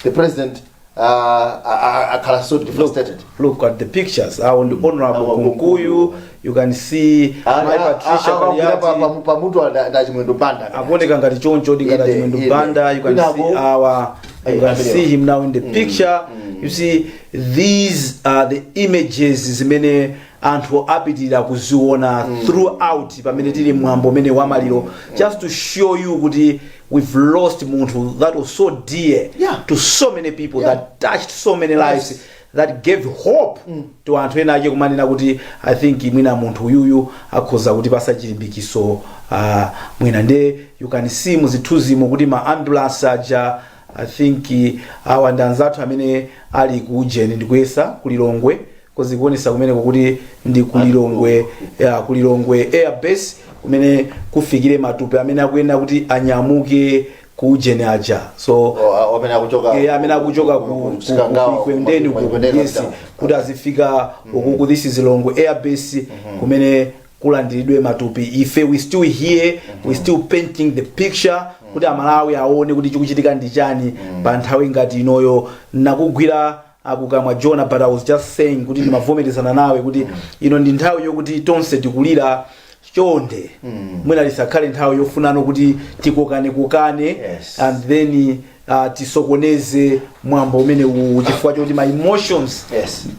F: the president akhala so devastated.
A: Look at the pictures. Awo ndi Honorable Kunkuyu. You can see Mai Patricia Kaliati.
F: Pamutu ndachimwendo Banda.
A: Akuoneka ngati choncho ndi ngati Chimwendo Banda. You can see our you can see him now in the picture. You see, these are the images zimene anthu apitirira kuziona throughout pamene tili mwambo umene wamaliro, just to show you kuti we've lost munthu that was so dear to so many people, that touched so many lives, that gave hope to anthu ena ake, kumanena kuti I think mwina munthu uyuyu akhoza kuti pasa chilimbikiso mwina. Nde you can see muzithunzimo kuti ma ambulance aja, I think awa ndi anzathu amene ali ku ujeni, ndikuyesa kulilongwe, kozikuonesa kumeneko kuti ndi kulilongwe ya kulilongwe Air Base kumene kufikire matupi amene akuyenera kuti anyamuke ku ujeni aja. So
F: Oh, amene akuchoka
A: amene akuchoka ku
F: Chikangawa,
A: Kwendeni
F: ku Kwendeni.
A: Yes, kuti azifika ukuku. This is Lilongwe Air Base kumene kulandiridwe matupi. Ife we still here, we still painting the picture kuti Amalawi aone kuti chikuchitika ndi chani pa nthawi ngati inoyo. Nakugwira akukamwa Jona, but I was just saying kuti ndimavomerezana nawe kuti ino ndi nthawi yokuti tonse tikulira. Chonde, mwina lisakhale nthawi yofunano kuti tikokane kokane and then tisokoneze mwambo umene uwu chifukwa choti my emotions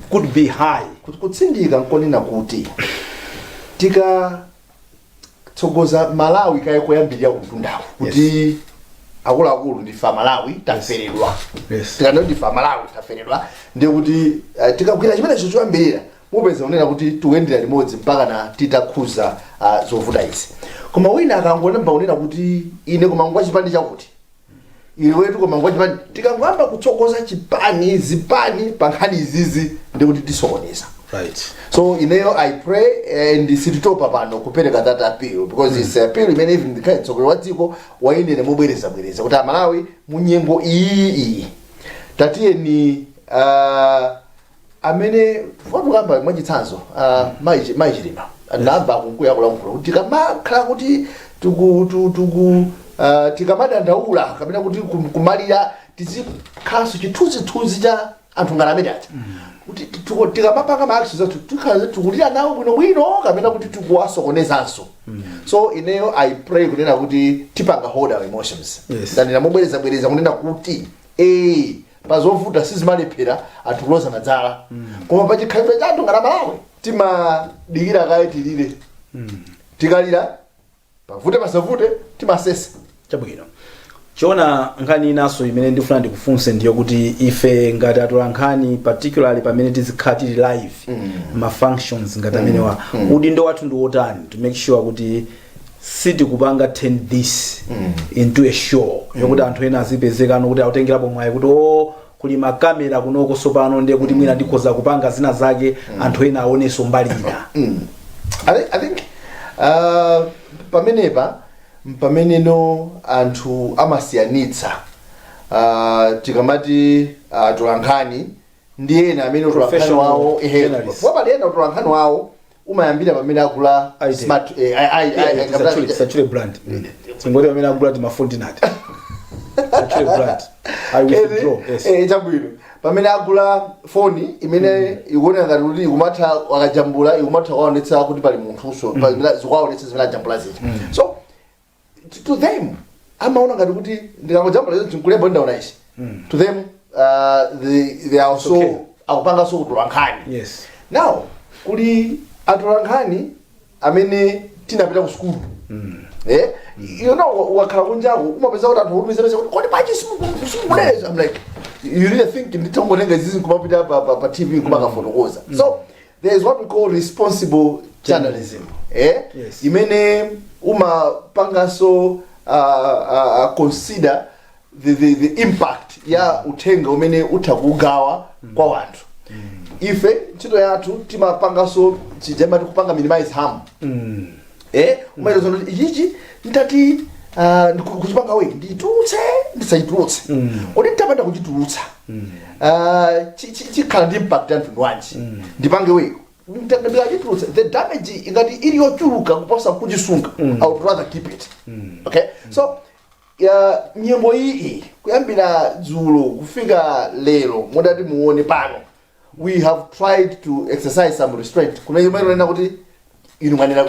A: could be high.
F: Kutsindika nkonena kuti tikatsogoza Malawi kaye koyambirira kumtundawo kuti akuluakulu, ndife Malawi, taferedwa. Tikanati ndife Malawi, taferedwa, ndiye kuti tikagwira chimenecho choyambirira, mupeza kunena kuti tikuyendera limodzi mpaka na titakhuza zovuta izi. Koma wina akangonamba kunena kuti ine koma ngwa chipani chakuti, iwetu koma ngwa chipani, tikangoyamba kutsogoza chipani, zipani pa nkhani izizi, ndi kuti tisokoneza. So ineyo I pray and sititopa pano kupereka that appeal, because it's appeal imene even ndikhale mtsogoleri wa dziko wainene mobwerezabwereza kuti Amalawi munyengo iyi iyi tatiyeni amene fotukamba mwachitsanzo mayi Chilima namba kunkuya kulankhula kuti tikamakhala kuti tiku tu- tiku tikamadandaula kapena kuti kumalira, tizikhalanso chithunzithunzi cha anthu ngati amene aja, kuti tikamapanga ma actions athu tikhala tikulira nawo bwinobwino kapena kuti tikuwasokonezanso. So ineyo I pray kunena kuti tipanga hold our emotions. Ndanena mobwerezabwereza kunena kuti pazovuta sizimalephera anthu kulozana dzala, koma pachikhalidwe chathu ngati Malawi timadikira kaye tilire. Tikalira Pavute pasavute, timasesa.
A: Chabwino. Chiona, nkhani inanso imene ndifuna ndikufunse ndiyo kuti ife ngati atola nkhani, particularly pamene tizikhala tili live ma functions ngati amenewa, udindo wathu ndi wotani to make sure kuti sitikupanga turn this into a show yokuti anthu ena azipezekano kuti akutengerapo mwayi kuti, o, kuli makamera kunoko sopano, ndiye kuti mwina ndikhoza kupanga zina zake, anthu ena aonenso mbali ina?
F: I think pamenepa pameneno anthu amasiyanitsa tikamati atolankhani ndi ena amene utolankhani
A: Professional
F: wawo ehe,
A: journalists.
F: wapali ena utolankhani wawo umayambira pamene akula
A: Itel.
F: smart
A: Tisachule brand, singoti pamene akugula timafoni tinati, tisachule brand. I withdraw, yes.
F: Chabwino, pamene agula foni imene ikuoneka ngati kuti ikumatha, akajambula ikumatha kuwaonetsa kuti pali munthuso, zikuwaonetsa zimene ajambula zija. So to them amaona ngati kuti ndikangojambula izo, nkulemba ndaona ichi, to them they are also akupanganso kutolankhani. Now kuli atolankhani amene tinapita ku sukulu. Wakhala kunjako, umapeza kuti anthu akutumiza kuti, "Kodi pachi simukuneza?" I'm like, "You really think nditongotenga izizi nkumapita pa TV nkumakafotokoza?" So there is what we call responsible journalism,
A: Yes.
F: imene umapanganso consider the impact ya uthenga umene utha kugawa kwa wanthu. Ife ntchito yathu timapanganso chijamati kupanga minimize harm. Umaita kuti ichichi ntati kuchipanga we nditulutse, ndisachitulutse, kodi nditapanda kuchitulutsa chikhala ndi impact ya mtundu wanji? Ndipange we ndikachitulutsa, the damage ingati ili yochuluka kuposa kuchisunga, I would rather keep it. Okay, so ya nyengo iyi kuyambira dzulo kufika lero, mudati muone pano, we have tried to exercise some restraint kumene imaonena kuti inu mwanena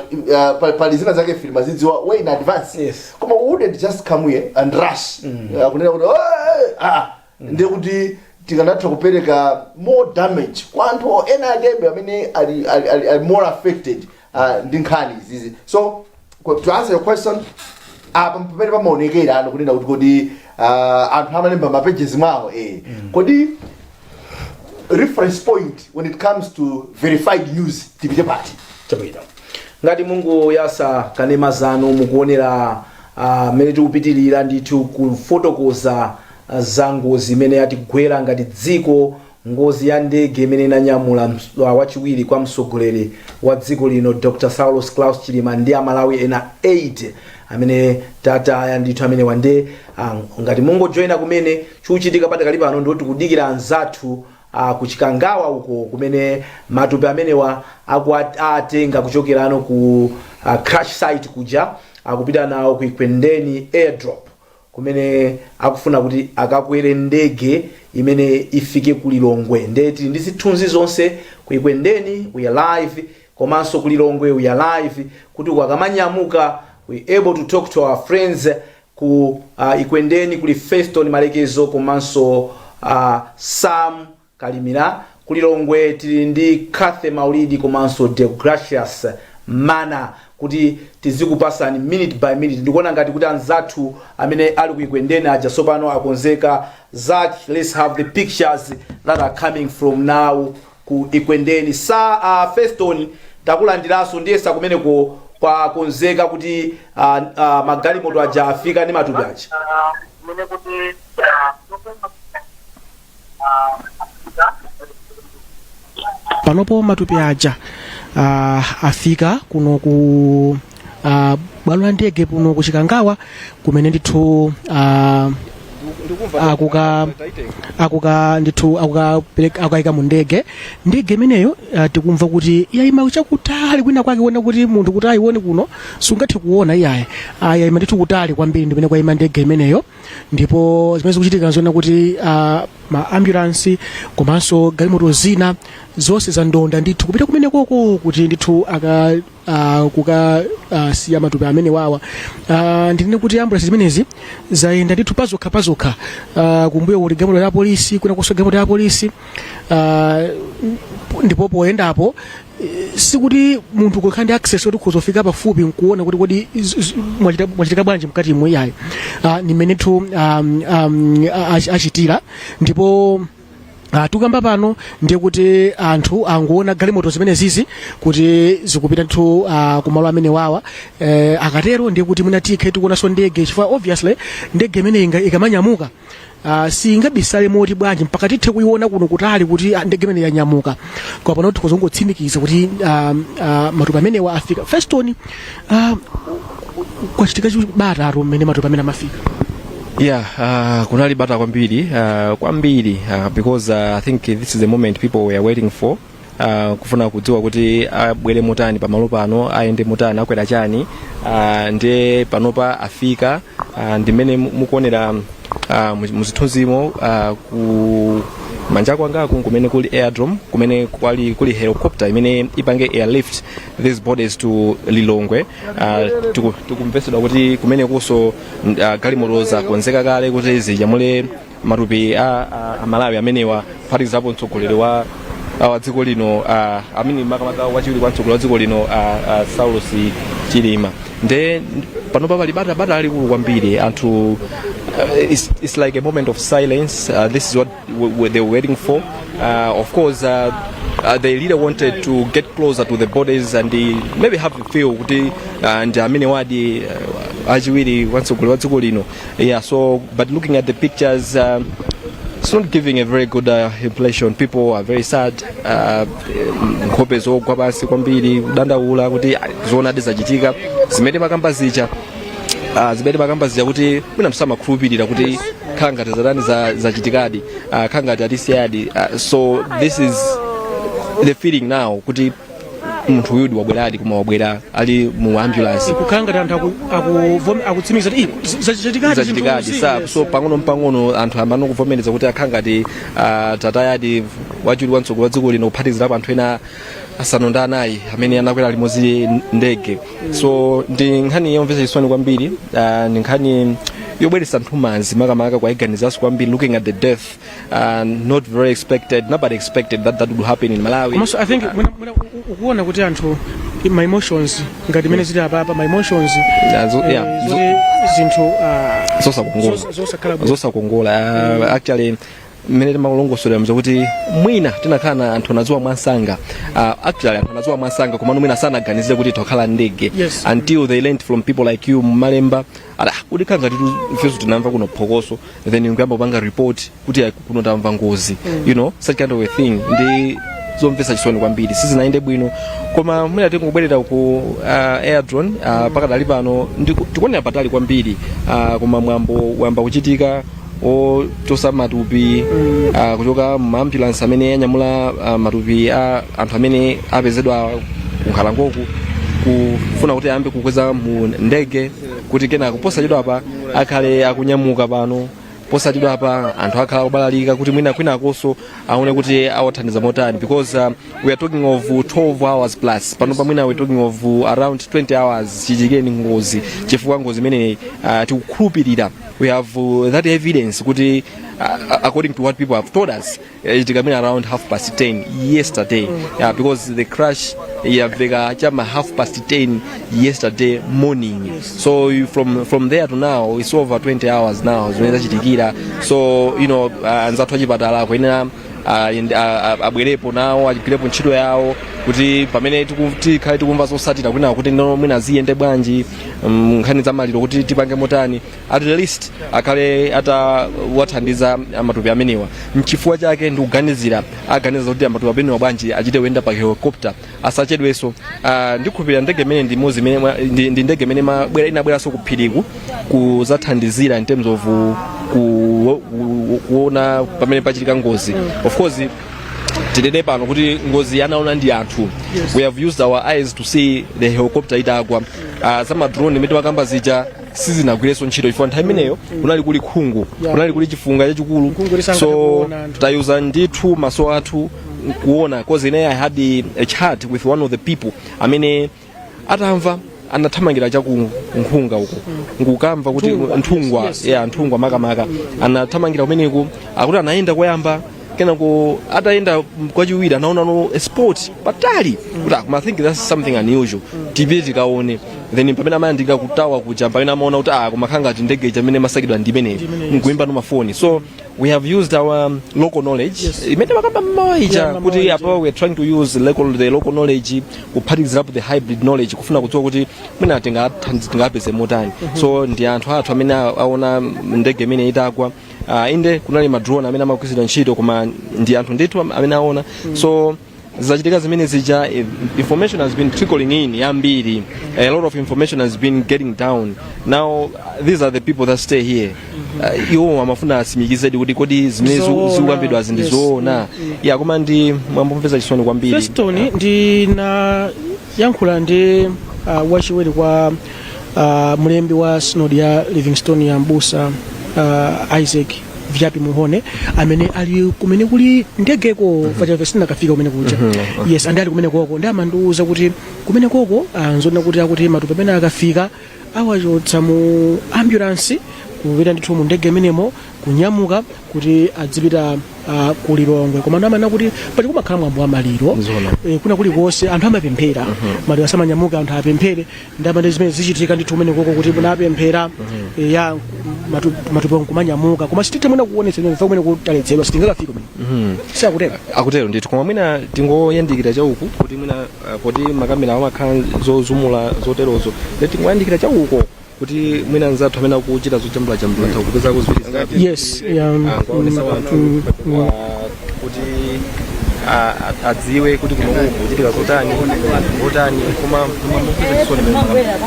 F: pali zina zake filima zidziwa way in advance. Koma we wouldn't just come here and rush kunena kuti, "Oh, ah," ndiye kuti tikanatha kupereka more damage kwa anthu ena akebe amene ali more affected ndi nkhani izizi. So to answer your question, apa pamene pamaonekera ano kunena kuti kodi anthu amalemba ma pages mwawo, kodi reference point when it comes to verified news tipite pati?
A: Chabwino. Ngati mungoyatsa kanema zanu, mukuonera mmene tikupitirira ndithu kufotokoza za ngozi imene yatigwera ngati dziko, ngozi ya ndege imene inanyamula wachiwiri kwa mtsogoleri wa dziko lino, Dr Saulos Klaus Chilima, ndi Amalawi ena 8 amene tataya ndithu amene wande. Ngati mungojoyina kumene, chikuchitika patakali pano ndikuti tikudikira anzathu kuChikangawa uko kumene matupi amenewa atenga kuchokerano ku crash site kuja, akupita nawo ku Ekwendeni airdrop kumene akufuna kuti akakwere ndege imene ifike ku Lilongwe. Ndiye tili ndi zithunzi zonse ku Ekwendeni, we are live, komanso ku Lilongwe we are live, kuti akamanyamuka we able to talk to our friends ku Ekwendeni. Kuli Feston Malekezo komanso Sam Kalimira. Ku Lilongwe tili ndi Cathy Maulidi komanso Deogracius Mana, kuti tizikupasani minute by minute. Ndikuona ngati kuti anzathu amene ali ku Ekwendeni aja tsopano akonzeka. Zach, let's have the pictures that are coming from now ku Ekwendeni. Sa Feston, takulandiranso. Ndiyesa kumeneko kwakonzeka kuti magalimoto aja afika ndi matupi aja?
E: Mene kuti
D: Panopo matupi aja afika kuno ku bwalo la ndege kuno ku Chikangawa, kumene ndithu akuka ndithu akukayika mu ndege. Ndege imeneyo tikumva kuti yayima chakutali kwina kwake, kuona kuti munthu kuti ayione kuno sungathe kuona iyayi. Yayima ndithu kutali kwambiri ndimene kwayima ndege imeneyo. Ndipo zimene zikuchitika nzoona kuti ma ambulance komanso galimoto zina zonse zandonda ndithu kupita kumene koko kuti ndithu aka kuka siya matupi amene wawa. Ndinene kuti ambulance zimenezi zayenda ndithu pazokha pazokha. Kumbuyo kuli galimoto ya polisi, kwina kuso galimoto ya polisi. Ndipo poyendapo, sikuti munthu kukhala ndi access yoti kuzofika pafupi nkuona kuti kodi mwachitika bwanji mkati imwe, yayi. Ni mmenetu achitira. Ndipo tikamba pano ndiye kuti anthu angoona galimoto zimene zizi kuti zikupita ndithu kumalo amene wawa. Akatero ndiye kuti mwina tikhe tikuonanso ndege, chifukwa obviously ndege imene ikamanyamuka singabisale moti bwanji mpaka tithe kuiona kuno kutali kuti ndege imene yanyamuka. Kwa pano tikuzongotsimikiza kuti matupi amenewa afika. Feston, kwachitika bata mmene matupi amene amafika?
C: Yeah, kunali bata kwambiri, kwambiri, because I think this is the moment people were waiting for, kufuna kudziwa kuti abwere motani pamalo pano, ayende motani, akwera chani. Ndiye panopa afika. Ndimene mukuonera muzithunzimo, ku manja kwangaku kumene kuli aerodrome, kumene kuli helicopter imene ipange airlift these bodies to Lilongwe. Tikumvesedwa kuti kumene kuso galimoto zakonzeka kale kuti zinyamule matupi a Malawi amenewa, kuphatikizapo mtsogoleri wa dziko lino, amene makamaka wachiwiri kwa mtsogoleri wa dziko lino, Saulos Chilima. Nde panopa pali bata, bata lalikulu kwambiri. Anthu, it's like a moment of silence. This is what they were waiting for. Of course, the leader wanted to get closer to the bodies and maybe have a feel kuti ndi amene wadi achiwiri kwa mtsogoleri wa dziko lino. Yeah, so but looking at the pictures, it's not giving a very good impression. People are very sad, nkhope zogwa pansi kwambiri, kudandaula kuti ah, zoonadi zachitika zimene makamba zija, kuti mwina msamakhulupirira kuti khala ngati zatani, zachitikadi, khala ngati atisiyadi. So this is the feeling now, kuti munthu uyudi wabweradi, koma wabwera ali mu ambulance.
D: Kukhala ngati anthu akutsimikiza kuti zachitikadi.
C: Zachitikadi. Sa so pang'ono mpang'ono anthu ambano kuvomereza kuti akhala ngati tatayadi wachiwiri wa mtsogoleri wa dziko lino, kuphatikizirapo anthu ena asanu ndi anayi amene anakwera limodzi ndege. So ndi nkhani yomvetsa chisoni kwambiri, ndi nkhani yobweretsa nthumanzi, makamaka kwayiganizanso kwambiri looking at the death, not very expected. Nobody expected that that would happen in Malawi.
D: Komanso I think mwina ukuona kuti anthu ma emotions ngati imene zili apapa, ma emotions
C: Yeah,
D: zoti zinthu
C: zosakongola.
D: Zosakhala bwino.
C: Zosakongola. Actually, mmene timakulongosolera mzokuti mwina tinakhala na anthu anadziwa mwansanga, actually anthu anadziwa mwansanga, komano mwina sanaganizire kuti itokhala ndege until they learned from people like you mmalemba ada kuti khala ngati ifenso tinamva kuno phokoso, then nkuyamba kupanga report kuti ayi, kuno tamva ngozi, such kind of a thing. Ndi zomvetsa chisoni kwambiri, sizinayende bwino. Koma mwina tingobwerera ku aerodrome. Pakadali pano tikuonera patali kwambiri, koma mwambo wayamba kuchitika ochosa matupi kuchoka mu ambulance amene anyamula matupi a anthu amene apezedwa kunkhalangoku, kufuna kuti ayambe kukweza mu ndege, kuti kenako posachedwa apa akhale akunyamuka pano. Posachedwa apa anthu akhala akubalalika kuti mwina kwinakonso aone kuti awathandiza motani, because we are talking of 12 hours plus pano pamwina we are talking of around 20 hours chichitikeni ngozi, chifukwa ngozi imeneyi, tikukhulupirira we have that evidence kuti according to what people have told us, ichitika mwina around half past 10 yesterday. Yeah, because the crash yamveka chama half past 10 yesterday morning. So from there to now it's over 20 hours now zimene zachitikira. So anzathu achipatala kuyenera abwerepo nawo, agwirepo ntchito yawo, kuti pamene tikhale tikumva zosatira kwina kuti no mwina ziyende bwanji, nkhani za maliro kuti tipange motani, at least akhale atawathandiza matupi amenewa. Mchifukwa chake ndikuganizira aganiza kuti matupi amenewa bwanji achite kuyenda pa helicopter, asachedwenso. Ndikhulupirira ndege imene ndi imodzi imene ndi ndege imene inabweranso ku phiriku kuzathandizira in terms of kuona pamene pachitika ngozi. Of course, tinene pano kuti ngozi anaona ndi anthu. We have used our eyes to see the helicopter itagwa. Za drone imene timakamba zija sizinagwirenso ntchito chifukwa nthawi imeneyo kunali kuli khungu, kunali kuli chifunga chachikulu.
D: Khungu lisangathe
C: So
D: kuona anthu.
C: tayuza ndithu maso athu kuona, cause ine I had a chat with one of the people amene atamva anathamangira chaku Nkhunga uko, nkukamva kuti
D: Nthungwa.
C: Nthungwa.
D: Yes.
C: Yeah, Nthungwa makamaka. Anathamangira kumeneku, akuti anayenda koyamba. Kenako atayenda kwachiwiri anaona no a spot patali kuti, "Ah, koma I think that's something unusual, tipite tikaone." Then pamene amayandikira ku tower kuja, pamene amaona kuti, ah, kumakhala ngati ndege ija imene imasakidwa ndi imeneyi, nkuimba no mafoni. So we have used our local knowledge imene makamba mmawa ija
D: Yeah, mmawa
C: kuti
D: ija.
C: apa we are trying to use the local knowledge kuphatikizirapo the hybrid knowledge, kufuna kudziwa kuti mwina tingapeze motani. So ndi anthu athu amene aona ndege imene itagwa. Inde kunali ma drone amene amagwiritsidwa ntchito, koma ndi anthu ndithu amene aona. So zachitika zimene zija, information has been trickling in yambiri. A lot of information has been getting down. Now these are the people that stay here. Iwo amafuna atsimikizedi kuti kodi zimene
D: Zoona,
C: zikukambidwazi ndi zoona. Ya, koma ndi mwambomvetsa chisoni kwambiri.
D: Feston, ndinayankhula ndi wachiwiri kwa mlembi wa Synod ya Livingstonia ya mbusa Isaac Vyapi Muhone, amene ali kumene kuli ndegeko. Fachafe sinakafika kumene kuja. Yes, andi ali kumene koko, ndi amandiuza kuti kumene koko nzona kuti akuti matupi amene akafika awachotsa mu ambulance kupita ndithu mu ndege imenemo, kunyamuka kuti adzipita ku Lilongwe. Koma amanena kuti pali kumakhala mwambo wa maliro.
C: Zona.
D: Kuna kulikonse anthu amapemphera, maliro asamanyamuka anthu apemphere. Ndamene zimene zichitika ndithu kumene koko kuti munapemphera, ya matupi nkumanyamuka, koma sititha mwina kuonetsa imene kumene kutaletsedwa, sitingakafika kumene, sakutero?
C: Akutero ndithu, koma mwina tingoyandikira chauku kuti mwina poti makamera amakhala zozumula zoterozo, ndi tingoyandikira chauko kuti mwina anzathu amene akuchita zojambulajambula atha kupezako ziwiri zitatu.
D: Yes, yeah.
C: Kuwaonesa anthu kuti adziwe kuti kuno kuchitika zotani zotani, koma mwambomvetsa chisoni mmene makamera.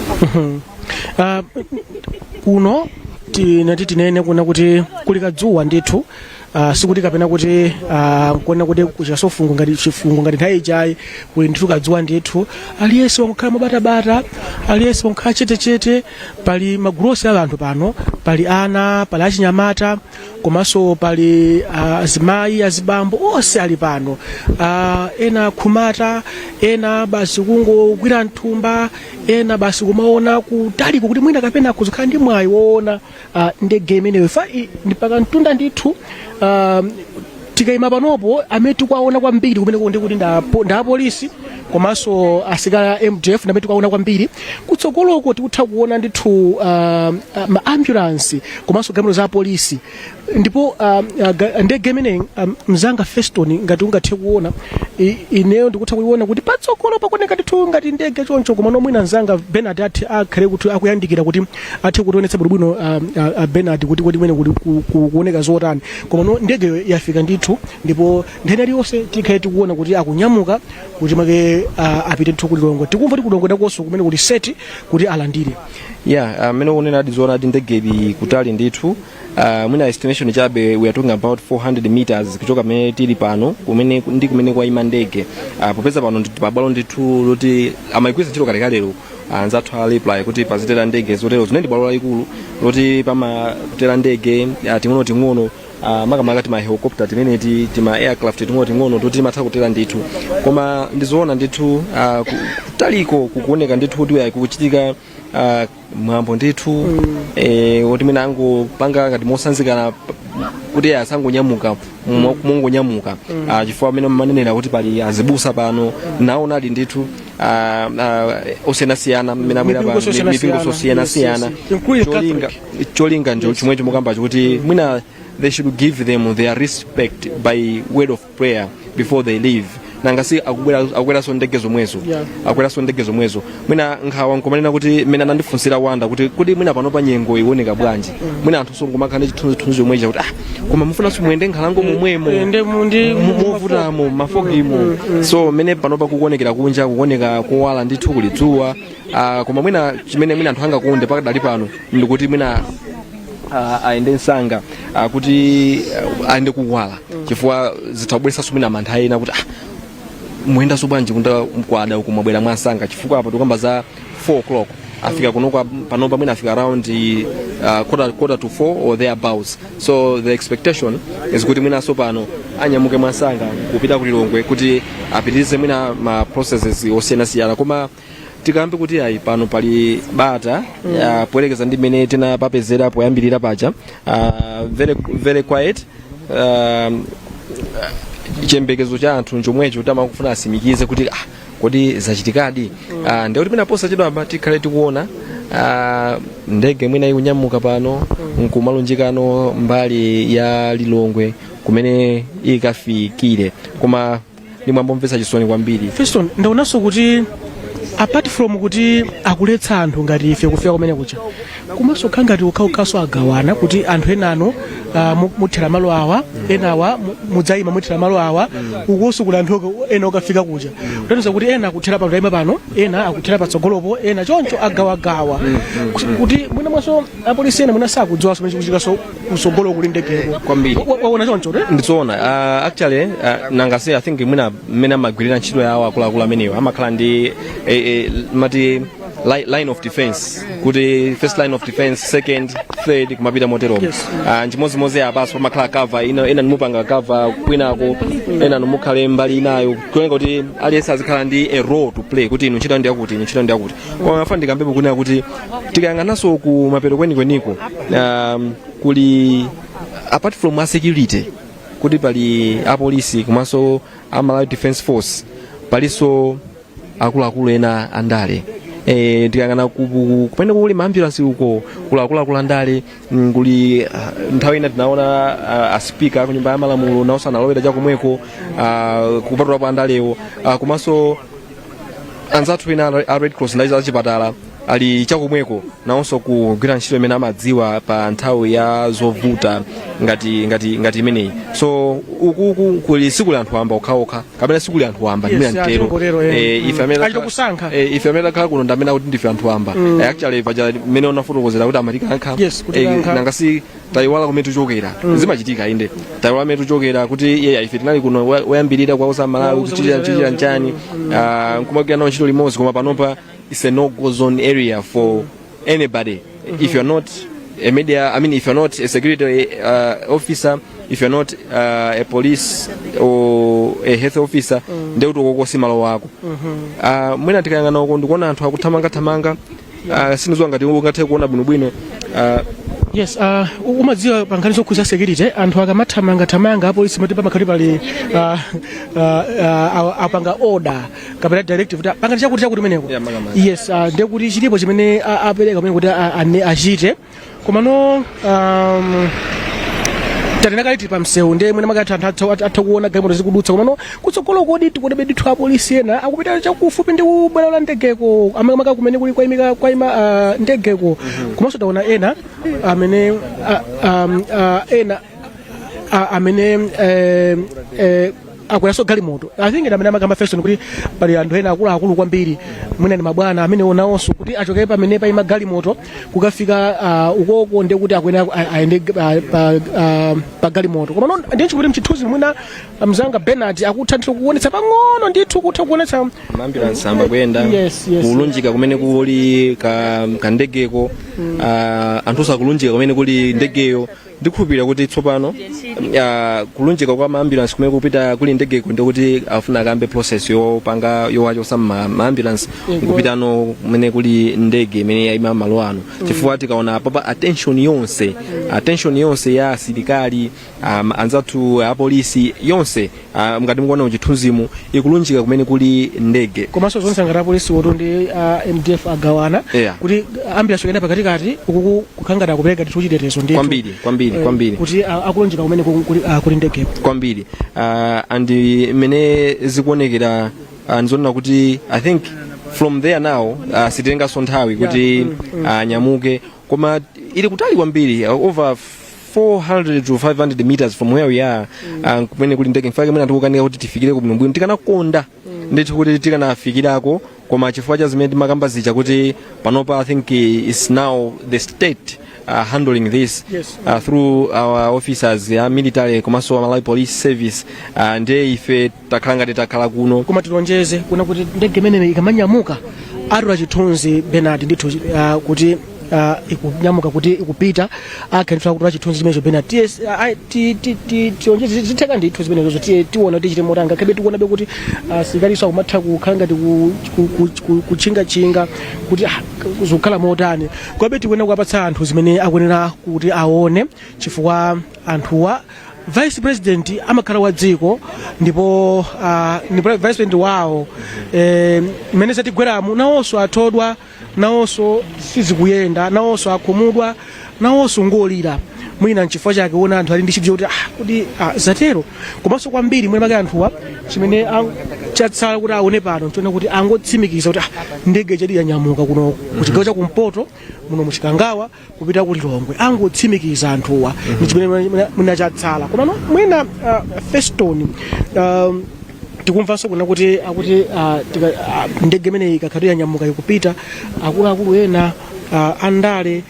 D: Kuno tinati tinene kuna kuti kuli kadzuwa ndithu, sikuti kapena kuti nkuona kuti kuchasofungo ngati chifungo ngati nthawi ijayi. Kuli ndithu kadzuwa ndithu, aliyense wakukhala mobatabata, aliyense wakukhala chetechete. Pali magulu onse a anthu pano, pali ana, pali achinyamata, komanso pali azimayi, azibambo, onse ali pano. Ena khumata, ena basi kungogwira mthumba, ena basi kumaona kutaliko kuti mwina kapena kuzikhala ndi mwayi woona ndege imeneyo. Fa ndi pakamtunda ndithu. Tikayima panopo, amene tikuwaona kwambiri kumene ndi kuti nda apolisi komanso asilikali a MDF ndamene tikuwaona kwambiri. Kutsogoloko tikutha kuona ndithu ma ambulance komanso galimoto za apolisi. Ndipo ndege imeneyi, mzanga Feston, ngati ungathe kuona, ineyo ndikutha kuiona kuti patsogolo pakuoneka ndithu ngati ndege choncho. Koma nomwina mzanga Bernard athe akhale kuti akuyandikira kuti athe kutionetsa bwinobwino, Bernard, kuti kodi kumene kuli kuoneka zotani. Koma no ndegeyo yafika ndithu, ndipo nthena iliyonse tikhale tikuona kuti akunyamuka kuti make apite ndithu ku Lilongwe. Tikumva kuti ku Lilongwe nakonso kumene kuli set kuti alandire.
C: Yeah, amene ukunena adi zoona ati ndege ili kutali ndithu. Mwina estimation chabe, we are talking about 400 meters kuchoka pamene tili pano kumene ndi kumene kwayima ndege, popeza pano ndi pabwalo ndithu loti amayigwiritsa ntchito kalekalero anzathu a Raiply kuti pazitera ndege zotero. Zimene ndi bwalo lalikulu loti pamatera ndege ting'ono ting'ono, makamaka tima helicopter timeneti, tima aircraft ting'ono ting'ono toti timatha kutera ndithu. Koma ndizoona ndithu, kutaliko kukuoneka ndithu kuti ayi, kukuchitika mwambo ndithu, woti mwina angopanga ngati mosanzikana kuti asangonyamuka mongonyamuka, chifukwa amene manenera kuti pali azibusa pano naona ali ndithu osiyanasiyana mmene abwera
D: Mipingo
C: pano, mipingo
D: sosiyanasiyana.
C: sosiyanasiyana.
D: Yes. Including
C: Cholinga
D: Catholic.
C: cholinga njo chomwecho mukambacho kuti mwina they should give them their respect by word of prayer before they leave. Nanga si akubweranso ndege zomwezo? Akubweranso ndege zomwezo. Mwina nkhawa nkumanena kuti mmene anandifunsira Wanda kuti mwina pano pa nyengo ikuoneka bwanji, mwina anthu songomakhala ndi chithunzithunzi chomwecha kuti, ah, koma mufunanso muyende nkhalango momwemo
D: ndi
C: movutamo, ma fogimo. So mmene panopa kukuonekera kunja, kukuoneka kowala ndithu, kuli dzuwa. Koma mwina chimene mwina anthu angakonde pakadali pano ndikuti mwina ayende msanga, kuti ayende kuwala, chifukwa zitha kubweretsanso mwina mantha ena kuti, ah, muyendanso bwanji kunda kwada uku, mwabwera mwansanga, chifukwa apa tikamba za 4 o'clock afika kuno. Panopa mwina afika around quarter to 4 or thereabouts. So the expectation is kuti mwinanso pano anyamuke mwansanga kupita ku Lilongwe kuti apitirize mwina ma processes osiyanasiyana. Koma tikambe kuti ayi, pano pali bata, poyerekeza ndi mmene tinapapezera poyambirira paja, very very quiet. Chiyembekezo cha anthu nchomwecho, kuti amakufuna asimikize kuti, ah, kodi zachitikadi? Ndikuti mwina posachedwa tikhale tikuona ndege mwina ikunyamuka pano nkumalunjikano mbali ya Lilongwe kumene ikafikire, koma ndi mwambo omvetsa chisoni kwambiri.
D: Feston, ndaonanso kuti apart from kuti akuletsa anthu ngati ife kufika kumene kuja, komanso khala ngati okhaokhaso agawana kuti anthu enano muthera malo awa, enawa mudzayima muthera malo awa, ukonso kuli anthu ena okafika kuja, kutanthauza kuti ena akuthera pano, tayima pano, ena akuthera patsogolopo, ena choncho, agawagawa kuti mwina mwaso apolisi ena mwina sakudziwanso chimene chikuchitikanso kutsogolo kuli ndegeko.
C: Kwambiri.
D: Waona choncho te?
C: Ndizoona. Actually, nangase I think mwina mmene amagwirira ntchito yawo akuluakulu amenewo amakhala ndi mati line of defense, kuti first line of defense, second, third, kumapita moteromo. Nchimodzimodzi apaso pamakhala cover ina, ena nimupanga cover kwinako, ena nimukhale mbali inayo, kuoneka kuti aliyense azikhala ndi a role to play, kuti inu ntchito ndiyakuti, inu ntchito ndiyakuti. Koma afa ndikambepo kunena kuti tikayang'ananso ku mapeto kwenikweniko, kuli, apart from a security, kuti pali apolisi komanso a Malawi Defense Force, palinso akuluakulu ena andale. Tikayang'ana kumene kuli maambulance uko kuli akuluakulu andale, kuli nthawi ina tinaona a speaker ku Nyumba ya Malamulo nawonso analowera chakomweko, kupatulapo andalewo, komanso anzathu ena a Red Cross ndi achipatala ali chakomweko nawonso kugwira ntchito imene amadziwa pa nthawi ya zovuta ngati imeneyi. So ukuku kuli sikuli anthu wamba okhaokha kapena sikuli anthu wamba.
D: Yes,
C: ndimene mtero.
D: Atingotero, eh.
C: Ife amene
D: Achita kusankha.
C: Ife amene takhala kuno ndamene kuti ndife anthu wamba. Actually paja mmene unafotokozera kuti amatikankha.
D: Yes, kutikankha.
C: Nangasi tayiwala kumene tuchokera. Zimachitika inde, tayiwala kumene tuchokera, kuti yeah, ife tinali kuno woyambirira kwa Malawi
D: Wauza
C: kuchitira
D: kuti
C: kuchitira
D: lero,
C: nchani, nkumagwira nawo ntchito limodzi, koma panopa it's a no go zone area for anybody. If you're not a media, I mean, if you're not a security officer, if you're not a police or a health officer, ndekuti ukoko si malo wako. Mwina tikayang'ana uko ndikuona anthu akuthamangathamanga, sindidziwa ngati ungathe kuona bwinobwino.
D: Yes, umadziwa pa nkhani zokhuza security, anthu akamathamangathamanga, apolisi mati pamakhali pali apanga order kapena directive kuti pangani chakuti chakuti kumeneko.
C: Yeah, makamaka.
D: Yes, ndiye kuti chilipo chimene apereka kumene kuti achite, komano tatena kale tili pamsewu, ndiye mwina makati anthu atha kuona galimoto zikudutsa, komano kutsogolo kodi tikuonebe ndithu apolisi ena akupita chakufupi ndi kubwalo la ndegeko, amakamaka kumene kuli kwayimika kwayima ndegeko. Komanso taona ena amene ena amene akweranso galimoto. I think amene amakamba Feston kuti pali anthu ena akuluakulu kwambiri, mwina ndi mabwana amene onawonso kuti achoke pamene payima galimoto kukafika ukoko, ndiye kuti akuyenera ayende pa galimoto. Koma ndiye chikuti mchithunzi mwina mzanga Bernard akutha ndithu kuonetsa pang'ono, ndithu kutha kuonetsa.
C: Maambulance amba kuyenda kulunjika kumene kuli kandegeko, anthu sakulunjika kumene kuli ndegeyo. Ndikhulupirira kuti tsopano kulunjika kwa maambulance kumene kupita kuli ndegeko ndikuti afuna akambe process yopanga yowachosa maambulance nkupitano kumene kuli ndege imene yayima malo ano, chifukwa tikaona papa attention yonse ya asilikali, anzathu apolisi yonse, ngati mukuona muchithunzimu, ikulunjika kumene kuli ndege.
D: Komanso zonse ngati apolisi woto ndi MDF agawana kuti ambulance kuyenda pakatikati ukuku kukhangata akupereka ndithu chitetezo ndithu.
C: Kwambiri, kwambiri. Kwambiri.
D: Kuti akulunjika kumene kuli ndegeko.
C: Kwambiri. And mmene zikuonekera, ndizonena kuti I think from there now, sitenganso nthawi kuti anyamuke, koma ili kutali kwambiri, over 400 to 500 meters from where we are, kumene kuli ndege. Mfake mwina tikukanika kuti tifikire kubwinobwino. Tikanakonda ndithu kuti tikanafikirako, koma chifukwa cha zimene timakamba zija kuti panopa I think is now the state handling this through our officers ya military komanso Malawi Police Service, ndiye ife takhala ngati takhala kuno.
D: Koma tilonjeze kuna kuti ndege imeneyi ikamanyamuka atula chithunzi Bernard ndithu, kuti ikunyamuka kuti ikupita, akhe ndithu akutula chithunzi chimenecho Bernard. Tiye tionjeze, zitheka ndithu zimenezozo. Tiye tiona kuti chite motanga khebe. Tikuonabe kuti asilikaliso akumatha kukhala ngati kutchingatchinga kuti zikukhala motani. Komabe tikuyenera kuwapatsa anthu zimene akuyenera kuti aone, chifukwa anthuwa Vice president amakhala wa dziko ndipo ndipo vice president wawo, mmene zatigweramu, nawonso athodwa, nawonso sizikuyenda, nawonso akhumudwa, nawonso ngolira. Mwina nchifukwa chake wona anthu ali ndi chidwi kuti kuti zatero. Komanso kwambiri mwina make anthuwa chimene chatsala kuti aone pano nchiona kuti angotsimikiza kuti ndege chadi yanyamuka kuno kuchigawo chakumpoto muno muchikangawa kupita ku Lilongwe. Angotsimikiza anthuwa ndi chimene mwina chatsala. Komano mwina Feston, tikumvanso kuna kuti akuti ndege imeneyi ikakhati yanyamuka ikupita, akuluakulu ena andale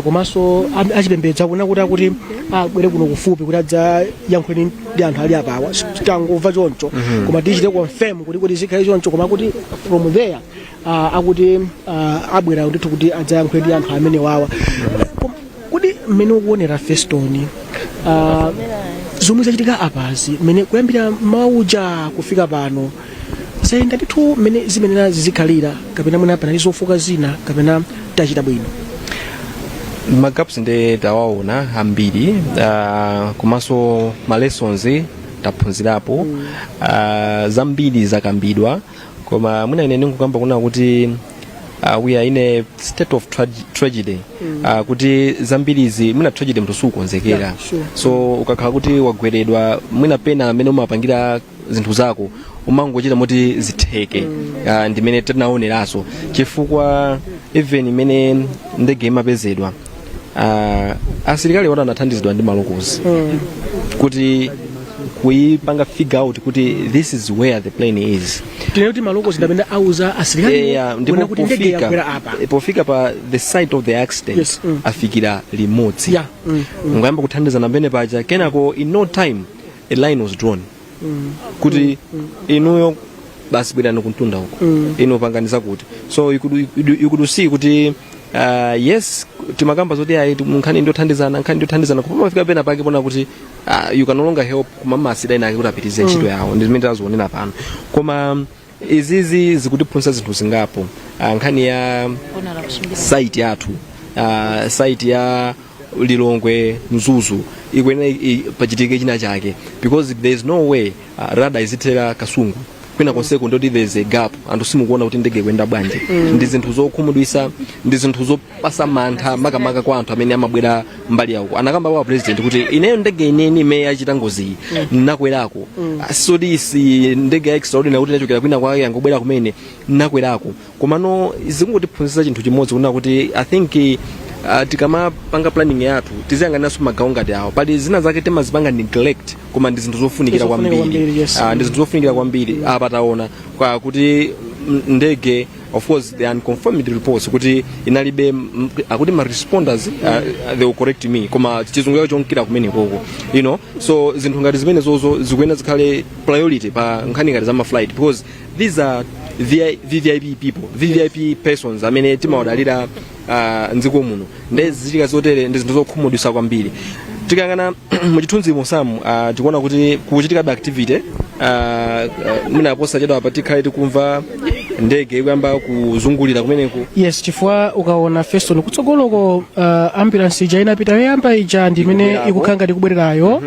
D: komanso achipembedzo akuna kuti akuti abwere kuno kufupi kuti adzayankhule ndi anthu ali apawa. Tangomva choncho, koma tichite confirm kuti zikhale choncho. Koma kuti from there akuti abwera ndithu kuti adzayankhule ndi anthu amene wawa. Kodi mmene ukuonera, Feston, zomwe zachitika apazi, mmene kuyambira mauja kufika pano, zayenda ndithu mmene zimenera zizikhalira, kapena mwina panali zofoka zina, kapena tachita bwino?
C: Magaps nde tawaona ambiri, komanso ma lessons taphunzirapo. Zambiri zakambidwa, koma mwina ine ndikukamba kuna kuti we are in a state of tragedy, kuti zambirizi mwina tragedy mntu sukonzekera. So ukakhala kuti wagweredwa, mwina pena amene umapangira zinthu zako umangochita moti zitheke. Ndimene tinaoneranso, chifukwa even imene ndege imapezedwa, asilikali watu anathandizidwa ndi malocals kuti kuipanga figure out kuti this is where the plane is.
D: Tinene kuti malocals ndamene auza asilikali
C: Ndipo
D: kuona kuti ndege yagwera apa.
C: Pofika pa the site of the accident, afikira limodzi, ngoyamba kuthandizana pamene paja. Kenako in no time a line was drawn kuti inuyo basi bwerani kuntunda uko, inu panganiza kuti. So you could see kuti yes, timakamba zoti ayi, nkhani ndiyothandizana, nkhani ndiyothandizana, koma pamafika pena pake pona kuti you can no longer help, koma masida ena ake kuti apitirize ntchito yawo. Ndi zimene tazionera pano. Koma izizi zikutiphunzitsa zinthu zingapo. Nkhani ya site yathu, site ya Lilongwe Mzuzu, ikuyenera pachitike china chake, because there is no way radar izithera Kasungu, kwina konseko ndoti there is a gap, anthu simukuona kuti ndege ikuyenda bwanji. Ndi zinthu zokhumudwitsa, ndi zinthu zopasa mantha, makamaka kwa anthu amene amabwera mbali yako. Anakamba kwa president kuti ineyo ndege ineni imene yachita ngoziyi nakwerako, soti si ndege ya extraordinary kuti inachokera kwina kwake yangobwera kumene, nakwerako. Komano zikungotiphunzitsa chinthu chimodzi, kunena kuti I think tikamapanga planning yathu tiziyang'aniranso magawo ngati awo. Pali zina zake timazipanga neglect, koma ndi zinthu zofunikira
D: Zofunikira
C: kwambiri.
D: Kwambiri, yes.
C: Ndi zinthu zofunikira kwambiri. Apa taona kwa kuti ndege, of course the unconfirmed reports kuti inalibe akuti ma responders, they will correct me, koma chizungu chake chonkira kumene koko. So zinthu ngati zimene zozo zikuyenera zikhale priority pa nkhani ngati za ma flight, because these are VVIP people, VVIP persons amene timawadalira mdziko muno. Ndi zichitika zotere ndi zinthu zokhumudwitsa kwambiri. Tikayang'ana muchithunzi mosamu, tikuona kuti kukuchitikabe activity. Mwina posachedwa apa tikhale tikumva ndege ikuyamba kuzungulira kumeneku.
D: Yes, chifukwa ukaona, Feston, kutsogoloko ambulance ija inapita yoyamba ija ndi imene
C: Ikubwerako.
D: ikukhala ngati ikubwererayo,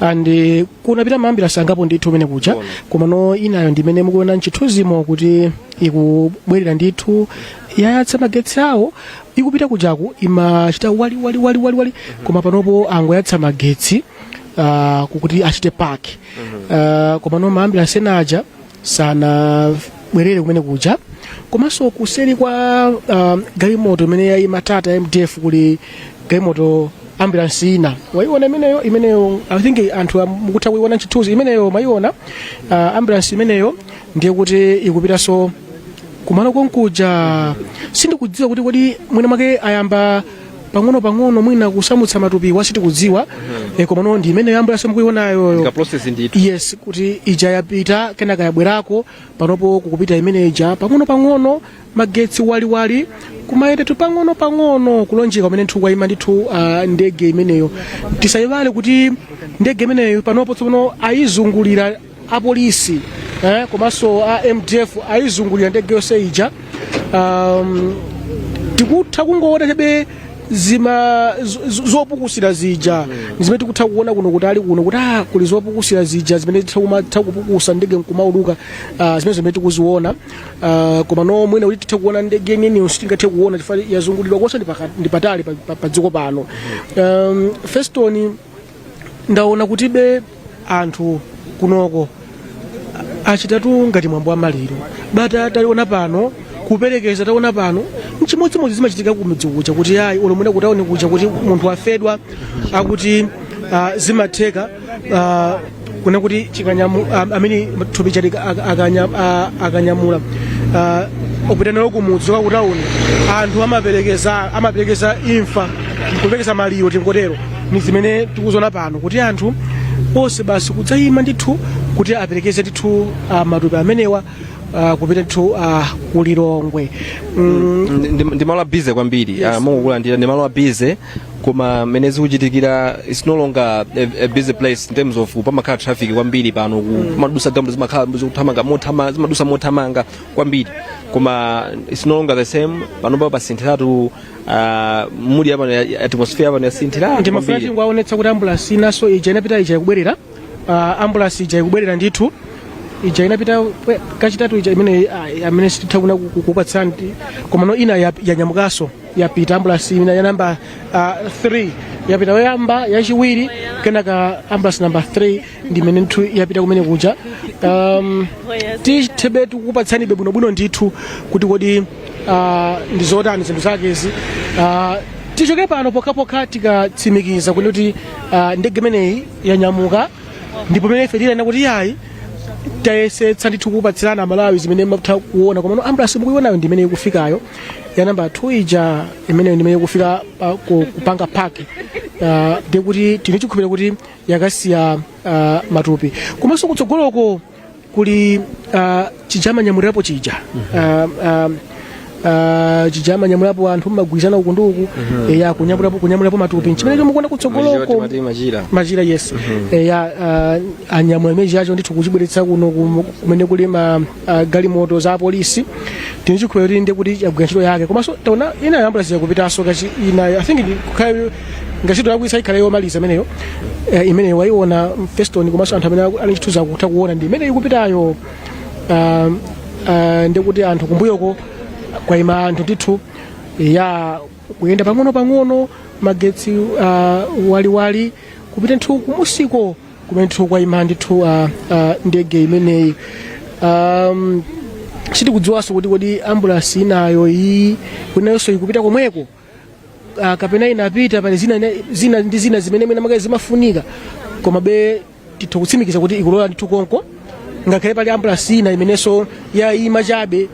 D: and kunapita maambulance angapo ndithu umene kuja. Komano inayo ndi imene mukuona mchithunzimo kuti ikubwerera ndithu, yayatsa magetsi awo. Ikupita kujaku imachita wali wali wali wali wali, koma panopo angoyatsa magetsi kukuti achite park. Komano maambulance ena aja sanabwerere kumene kuja. Komanso kuseri kwa galimoto imene yayima Tata ya MDF kuli galimoto ambulance ina, waiona imeneyo? Imeneyo I think anthu mukutha kuiona mchithunzi imeneyo, maiona ambulance imeneyo? Ndiye kuti ikupitanso kumalo konkuja. Sindikudziwa kuti kodi mwina mwake ayamba pang'ono pang'ono mwina kusamutsa matupiwa, sitikudziwa. Komano ndi imeneyo ambulance mukuionayo.
C: Ka process ndithu.
D: Yes, kuti ija yapita, kenaka yabwerako, panopo kukupita imene ija pang'ono pang'ono, magetsi waliwali, kumayetetu pang'ono pang'ono kulonjeka kumene nthu kwayima ndithu ndege imeneyo. Tisayiwale kuti ndege imeneyo panopo tsopano ayizungulira apolisi, komanso a MDF ayizungulira ndege yonse ija. Tikutha kungoona chabe Zima zopukusira zija zimene tikutha kuona kuno kutali kuno kuti kuli zopukusira zija zimene titha kumatha kupukusa ndege nkumauluka, zimene tikuziona, koma no mwina kuti tithe kuona ndege yeniyeniyo sitingathe kuona chifukwa yazungulidwa konse ndi patali pa dziko pano. Feston, ndaona kuti be anthu kunoko achitatu ngati mwambo wa maliro. Bata taliona pano, kuperekeza taona pano, nchimodzimodzi zimachitika kumidzi kuja kuti ayi, olo mwina kutaoni kuja kuti munthu afedwa, akuti zimatheka kuna kuti chikanyamu amene thupi chati akanyamula upita nalo kumudzi wa kutauni, anthu amaperekeza imfa, kuperekeza maliro tingotero. Ni zimene tikuziona pano kuti anthu onse basi kudzayima ndithu kuti aperekeze ndithu matupi amenewa kupita ndithu ku Lilongwe.
C: Ndi malo a busy kwambiri. Yes. Mungokulandira, ndi malo a busy, koma mmene zikuchitikira, it's no longer a busy place in terms of pamakhala traffic kwambiri pano, kumadusa galimoto zimakhala zikuthamanga mothama, zimadusa mothamanga kwambiri, koma it's no longer the same. Panopa pasinthiratu muli apano, atmosphere apano yasinthiratu
D: Ndimafuna
C: kwambiri.
D: tingoaonetsa kuti ambulance inaso ija inapita, ija ikubwerera. Ambulance ija ikubwerera ndithu, ija inapita kachitatu ija imene amene sititha kuna kukupatsani, koma no ina yanyamukanso, yapita ambulance ina ya namba 3. Yapita yoyamba, yachiwiri, kenaka ambulance number 3 ndi imene ndithu yapita kumene kuja. Tithebe tikukupatsanibe bwinobwino ndithu kuti kodi ndi zotani zinthu zakezi. Tichoke pano pokhapokha tikatsimikiza kuti ndege imeneyi yanyamuka, ndipo pamene ife tilena kuti yayi, tayesetsa ndithu kukupatsirana Amalawi zimene mutha kuona. Komano ambulance mukuionayo ndi imene ikufikayo, ya namba 2 ija, imeneyo ndi imene ikufika kupanga park, ndiye kuti tili chikhulupiriro kuti yakasiya matupi. Komanso kutsogoloko kuli chija amanyamulirapo chija, chija amanyamulapo anthu mmagwirizana uku ndi uku, ya kunyamulapo matupi, chimene mukuona kutsogoloko.
C: Timati machira.
D: Machira, yes. Ya, anyamula imene chacho ndithu kuchibweretsa kuno kumene kuli ma galimoto za apolisi. Tini chikhulupiriro ndi kuti yagwira ntchito yake. Komanso taona ina ambulance yakupitanso kachi ina, I think kukhale ngachito yakuisa ikhale yomaliza imeneyo. Imeneyo waiona Feston, komanso anthu amene ali chithunzi akutha kuona ndi imene ikupitayo. Ndikuti anthu kumbuyoko kwayima anthu ndithu, ya kuyenda pang'ono pang'ono, magetsi waliwali, kupita ndithu kumusiko kumene ndithu kwayima ndithu ndege imeneyi. Sitikudziwanso kuti kodi ambulance inayo iyi inayonso ikupita komweko kapena inapita, pali zina ndi zina zimene mwina makazi zimafunika, koma be titha kutsimikiza kuti ikulola ndithu konko, ngakhale pali ambulance ina imenenso yayima chabe.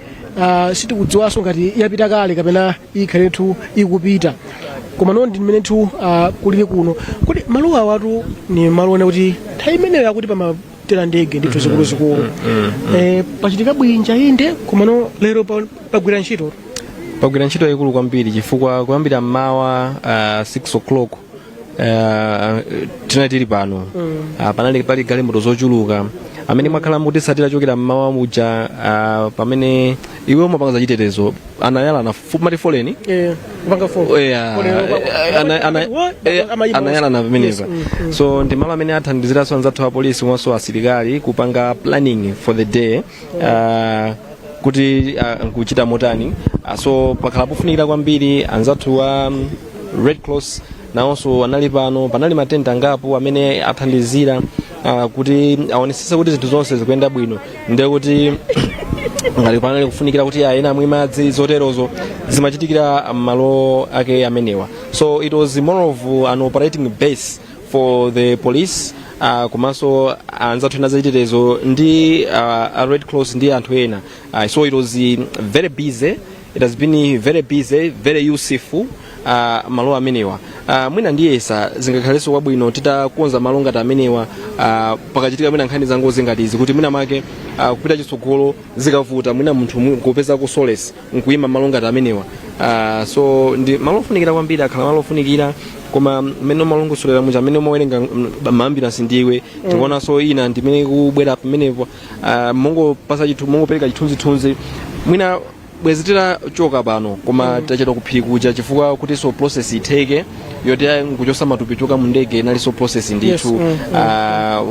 D: Sitikudziwanso ngati yapita kale kapena ikhale ndithu ikupita. Koma no ndi mmene ndithu kulili kuno, kuti malo awatu ni malo one kuti nthawi imeneyo yakuti pamatera ndege ndithu zikuluzikulu. Pachitika bwinja inde, koma no lero pagwira ntchito.
C: Pagwira ntchito yayikulu kwambiri, chifukwa kuyambira mmawa 6 o'clock tinali tili pano. Panali pali galimoto zochuluka amene mwakhala mukutisatira chokera mmawa muja, pamene iwe umapanga zachitetezo anayalana mati foleni.
D: Kupanga phone.
C: Anayalana pamenepa. So ndi malo amene athandiziranso anzathu a polisi komanso asilikali kupanga planning for the day, kuti nkuchita motani. So pakhala pofunikira kwambiri. Anzathu a Red Cross nawonso anali pano, panali matenti angapo amene athandizira kuti aonesese kuti zinthu zonse zikuyenda bwino. Ndiye kuti ngati panali kufunikira kuti ena amwe madzi, zoterozo zimachitikira m'malo ake amenewa. So it was more of an operating base for the police, komanso anzathu ena zachitetezo ndi a Red Cross ndi anthu ena. So it was very busy, it has been very busy, very useful, malo amenewa. Mwina ndiyesa zingakhalenso kwabwino titakonza malo ngati amenewa pakachitika mwina nkhani za ngozi ngati izi, kuti mwina make kupita chitsogolo zikavuta, mwina munthu kupezako solace nkuyima malo ngati amenewa. So ndi malo ofunikira kwambiri, akhala malo ofunikira. Koma mmene umalongosolera muja, amene umawerenga maambulansi ndiwe, tikuonanso ina ndimene ikubwera pamenepo. Mongopasa chithu, mongopereka chithunzithunzi mwina. Bwezi titachoka pano, koma tachedwa kuphiri kuja chifukwa kutinso process itheke yoti nkuchosa matupi choka mu ndege, inalinso process ndithu.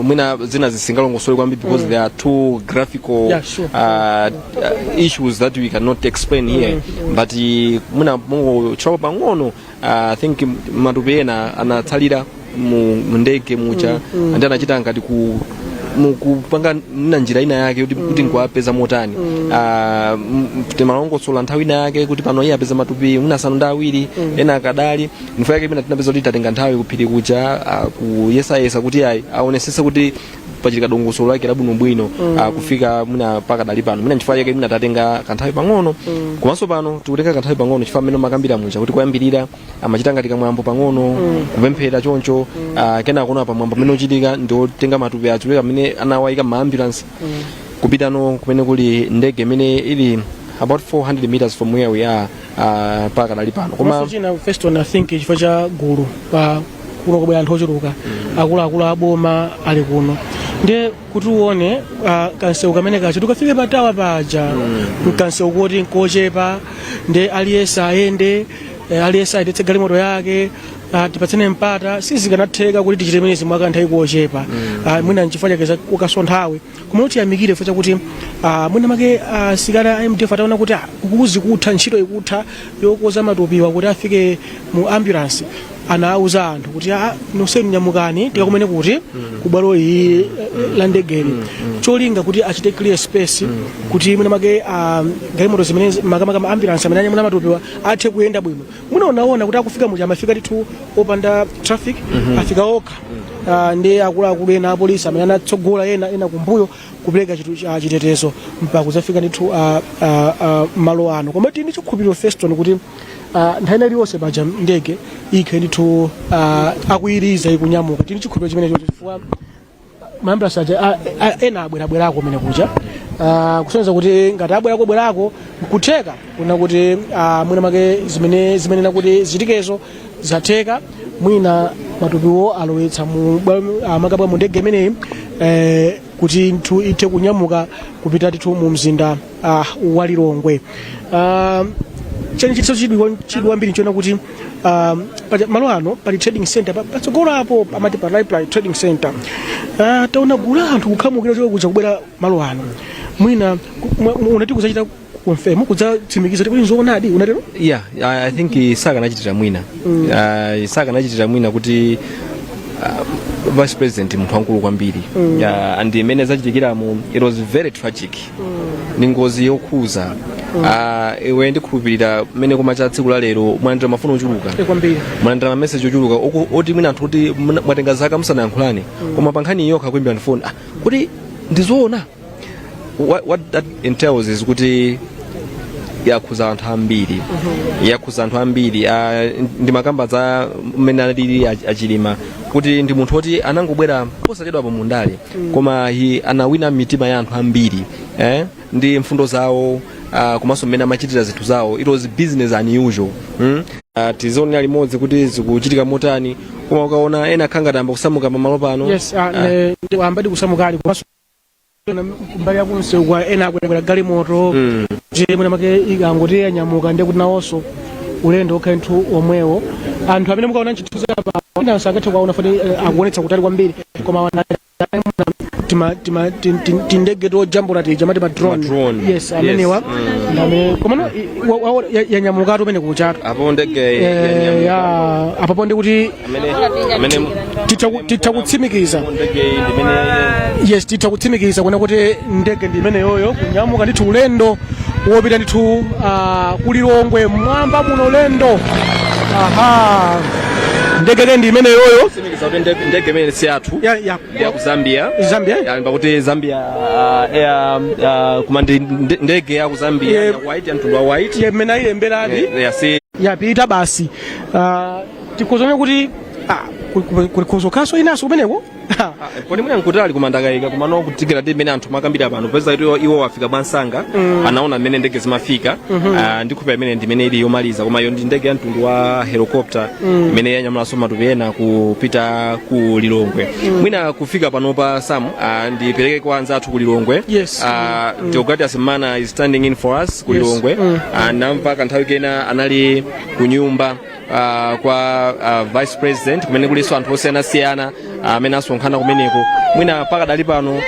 C: Mwina zina zisingalongosole kwambiri because there are two graphical issues that we cannot explain here, but mwina mungochulapo pang'ono. I think matupi ena anatsalira mu ndege muja ndi anachita ngati ku mukupanga mna njira ina yake kuti nkuwapeza motani. Timalongosola nthawi ina yake kuti pano iye apeza matupi mwina 7, ena akadali. Nifo yake imene tinapeza kuti tatenga nthawi kuphiri kuja, kuyesayesa kuti ayi, aonesese kuti pachitika dongosolo lake labwinobwino, kufika mwina pakadali pano. Mwina nchifukwa chake mwina tatenga kanthawi pang'ono. Komanso pano tikutenga kanthawi pang'ono chifukwa mmene makambira muja kuti kuyambirira amachita ngati kamwambo pang'ono, kupemphera choncho, kenako kuna pamwambo pamene uchitika ndiotenga matupi acho amene anawayika ma ambulance kupitano kumene kuli ndege imene ili about 400 meters from where we are pakadali pano. Koma
D: komanso china, first one, I think chifukwa cha gulu pa kuno kubwera anthu ochuluka, akuluakulu aboma ali kuno, ndiye kuti uone kansewu kamene kacho tikafike patawa paja, mkansewu kuti nkochepa, ndiye aliyense ayende, aliyense ayendetse galimoto yake, tipatsane mpata. Sizikanatheka kuti tichite menezi mwakanthawi kochepa. Mwina nchifukwa chake kukaso nthawi. Koma tiyamikire chifukwa chakuti mwina make asikali a MDF ataona kuti ukuzi kutha ntchito ikutha yokoza matupiwa kuti afike mu ambulance, anawuza anthu kuti nonsenu nyamukani, tikakumene kuti kubwalo iyi la ndegeli, cholinga kuti achite clear space kuti mwina make galimoto zimene makamaka ma ambulance amene anyamula matupiwa athe kuyenda bwino. Mwina unaona kuti akufika muja amafika ndithu opanda traffic, afika okha ndi akuluakulu ena apolisi amene anatsogola, ena ena kumbuyo kupereka chitetezo mpaka kudzafika ndithu malo ano. Koma tili ndi chikhulupiriro, Feston, kuti nthawi ina iliyonse paja ndege ikhe ndithu akuyiriza ikunyamuka. Tili ndi chikhulupiriro chimenecho chifukwa maambulance aja ena abwerabwerako kumene kuja, kusonyeza kuti ngati abwerako bwerako nkutheka kuna kuti mwina make zimene zimenena kuti zichitikezo zatheka, mwina matupiwo alowetsa mu makabwa mu ndege imeneyi kuti nthu ithe kunyamuka kupita ndithu mu mzinda wa Lilongwe. Chani chitso chidwi chidwi kwambiri nchiona kuti malo ano pali trading center patsogolo apo, amati pa Raiply trading center. Taona gulu la anthu kukhamukira choka kuja kubwera malo ano. Mwina unati kudzachita confirm, kudzatsimikiza kuti nzoonadi, unatero?
C: Yeah, I think sakanachitira mwina, sakanachitira mwina kuti vice president munthu wankulu kwambiri. Yeah, and imene zachitikiramo, it was very tragic, ni ngozi yokhuza. Iwe ndikhulupirira mmene koma cha tsiku la lero mwalandira mafoni ochuluka.
D: Kwambiri.
C: Mwalandira mameseji ochuluka oti mwina anthu kuti mwatenga zaka musanayankhulane, koma pa nkhani yokha kuimbira foni, kuti ndizoona. What that entails is kuti yakhuza anthu ambiri, yakhuza anthu ambiri. Ndimakamba za mmene analili achilima kuti ndi munthu oti anangobwera posachedwapo mundale, koma he anawina mitima ya anthu ambiri ndi mfundo zawo, komanso mmene amachitira zinthu zawo. It was business unusual. Tizionera limodzi kuti zikuchitika motani, koma ukaona ena khanga tamba kusamuka pamalo pano.
D: Yes, ambadi kusamukali, komanso kumbali yakunsewu kwa ena akwera galimoto kuti mwina make ikangoti yanyamuka, ndiye kuti nawonso ulendo ukhale nthu omwewo. Anthu amene mukaona nchithunzi apa ena sangathe kuwaona foti akuonetsa kutali kwambiri, koma tima tindege tojambula tija mati ma drone.
C: Ma drone.
D: Yes, amenewa ndamene. Komano yanyamukatu umene kuchatu.
C: Apo ndege yanyamuka.
D: Ya, apapo ndi kuti
C: amene
D: titha kutsimikiza.
C: Ndege iyi ndimene.
D: Yes, titha kutsimikiza kuona kuti ndege ndi imene yoyo kunyamuka ndithu ulendo wopita ndithu kulilongwe mwamba muno ulendo. Aha, ndege ndi imene yoyo.
C: Tsimikiza kuti ndege imene si yathu.
D: Ya.
C: Ya ku Zambia.
D: Zambia.
C: Ya, pakuti Zambia Air, koma ndi ndege ya ku Zambia ya white, ya mtundu wa white.
D: Ya, imene ayilemberadi.
C: Ya, si
D: Yapita basi. Tikuzona kuti Kulikhoza inanso kumeneko.
C: Kodi mwina nkutali, koma ndakayika, komano kutikira ndi mmene anthu makambira pano, popeza kuti iwo wafika mwansanga, anaona mmene ndege zimafika. Ndikhupa imene ndimene ili yomaliza, koma iyo ndi ndege ya mtundu wa helicopter imene yanyamulanso matupi ena kupita ku Lilongwe. Mwina kufika panopa, Sam, ndipereke kwa anzathu ku Lilongwe. Deogratias Mana is standing in for us ku Lilongwe. Namva kanthawi kena anali ku nyumba kwa vice president, kumene kulinso anthu osiyanasiyana amene asonkhana kumeneko. Mwina pakadali pano,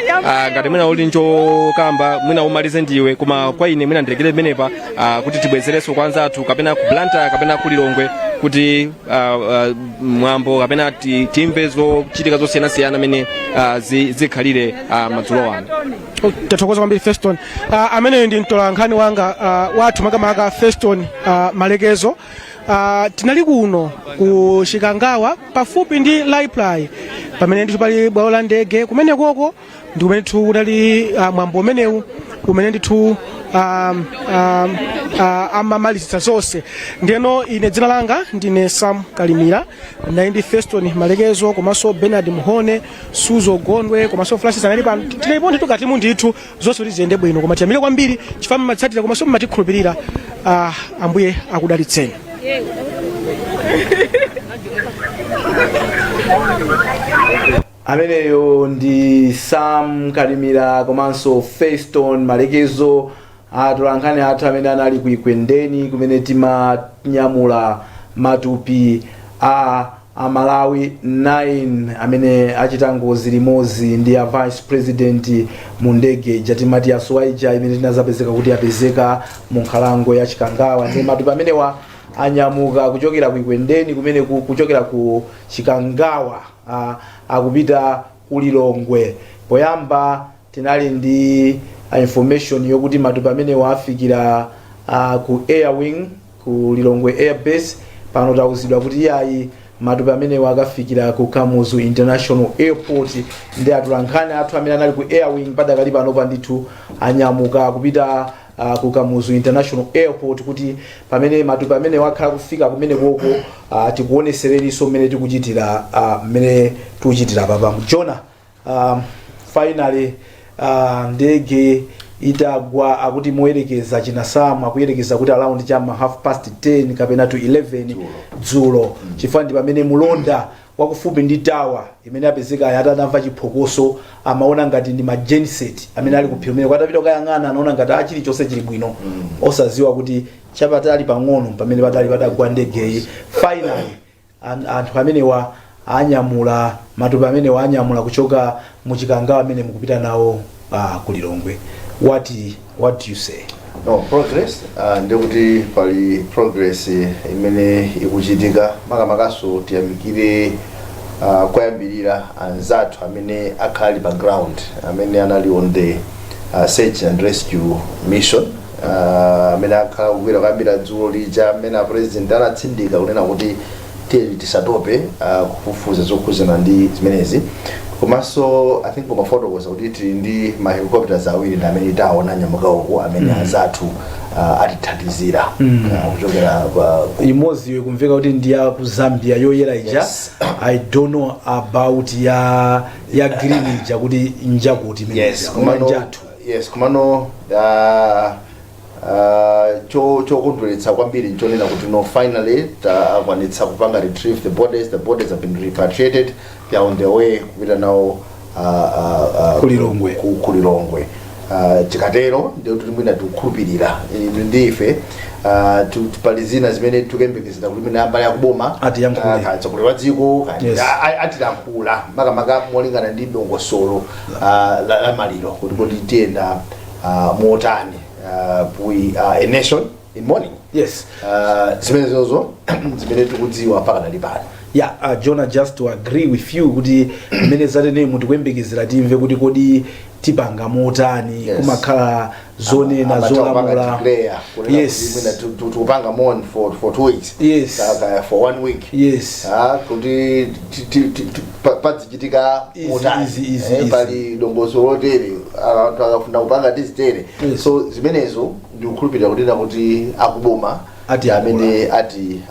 C: ngati mwina uli nchokamba, mwina umalize ndiwe, koma kwa ine mwina ndilekere pamenepa, kuti tibwezerenso kwa anzathu kapena ku Blantyre kapena ku Lilongwe, kuti mwambo kapena timve zochitika zosiyanasiyana amene zikhalire madzulo ano.
D: Tathokoza kwambiri, Feston. Ameneyo ndi mtolankhani wanga, wathu makamaka, Feston Malekezo. Tinali kuno ku Chikangawa pafupi ndi Raiply, pamene ndithu pali bwalo la ndege. Kumenekoko ndi kumene ndithu kunali mwambo umenewu, umene ndithu amamalizitsa zonse. Ndiyeno ine dzina langa ndine Sam Kalimira, naye ndi Feston Malekezo, komanso Bernard Mhone, Suzo Gondwe, komanso Francis anali pano. Tinalipo ndithu katimu ndithu zonse kuti ziyende bwino. Koma tiyamike kwambiri chifukwa mmatsatira komanso mmatikhulupirira. Ambuye akudalitseni.
A: Ameneyo ndi Sam Kalimira komanso Feston Malekezo, atolankhani athu amene anali ku Ekwendeni, kumene timanyamula matupi a Amalawi 9 amene achita ngozi limodzi ndi a vice president mu ndege ija timati yasowa ija, imene tinazapezeka kuti yapezeka mu nkhalango ya Chikangawa. Ndi matupi amenewa anyamuka kuchokera ku Ekwendeni kumene kuchokera ku Chikangawa, akupita ku Lilongwe. Poyamba tinali ndi information yokuti matupi amenewa afikira ku Air Wing ku Lilongwe Air Base. Pano tauzidwa kuti iyayi, matupi amenewa akafikira ku Kamuzu International Airport. Ndi atolankhani athu amene anali ku Air Wing padakali panopa ndithu anyamuka kupita ku Kamuzu International Airport, kuti pamene matupi amene wakhala kufika kumene koko, tikuonesereninso mmene tikuchitira, mmene tikuchitira papamu. Jona, finally, ndege itagwa, akuti moyerekeza chinasamu akuyerekeza kuti around chama half past 10 kapena to 11 dzulo, chifukwa ndi pamene mulonda wakufupi ndi tower imene apezeka atanamva chiphokoso, amaona ngati ndi ma genset amene ali kuphiri umene kwatapita kukayang'ana, anaona ngati a chilichonse chili bwino, osaziwa kuti chapatali pang'ono pamene patali patagwa ndegeyi. Finally, anthu amenewa anyamula matupi amenewa, anyamula kuchoka muchikangawa amene mukupita nawo ku Lilongwe. What do you say?
F: No progress, ndikuti pali progress imene ikuchitika. Makamakaso tiyamikire koyambirira anzathu amene akhali pa ground, amene anali on the search and rescue mission, amene akhala kugwira kuyambira dzulo lija, amene a president anatsindika kunena kuti tiye tisatope kufufuza zokhuzana ndi zimenezi. Komanso I think kumafotokoza kuti tili ndi ma helicopters awiri, ndi amene taona nyamuka uku, amene anzathu atithandizira kuchokera pa
A: Imodzi ikumveka kuti ndi ya ku Zambia yoyera ija. I don't know about ya green ija kuti njakuti imene ija. Koma
F: Komano
A: njathu.
F: Yes, komano chokondweretsa kwambiri nchonena kuti no, finally takwanitsa kupanga retrieve the bodies. The bodies have been repatriated, they are on their way kupita nawo
A: Ku Lilongwe.
F: Ku Lilongwe. Tikatero ndiye kuti mwina tikukhulupirira inu ndi ife, pali zina zimene tikuyembekezera kuti mwina ambali akuboma
A: Atiyankhule.
F: Kaya mtsogoleri wa dziko kaya atilankhula, makamaka molingana ndi dongosolo la maliro, kuti tiyenda motani. We are a nation in mourning. Zimene zozo zimene tikudziwa pakadali pano.
A: Yeah, Jonah, just to agree with you kuti mmene zatenemu tikuyembekezera timve kuti kodi tipanga motani. Kumakhala zonena, zolamula.
F: Tikupanga mourn for 2 weeks, kaya for one week, kuti pazichitika motani.
A: Easy, easy.
F: Pali dongosolo lotere, anthu akafuna kupanga tizitere. So zimenezo ndikukhulupirira kunena kuti akuboma
A: Atiyankhula.
F: amene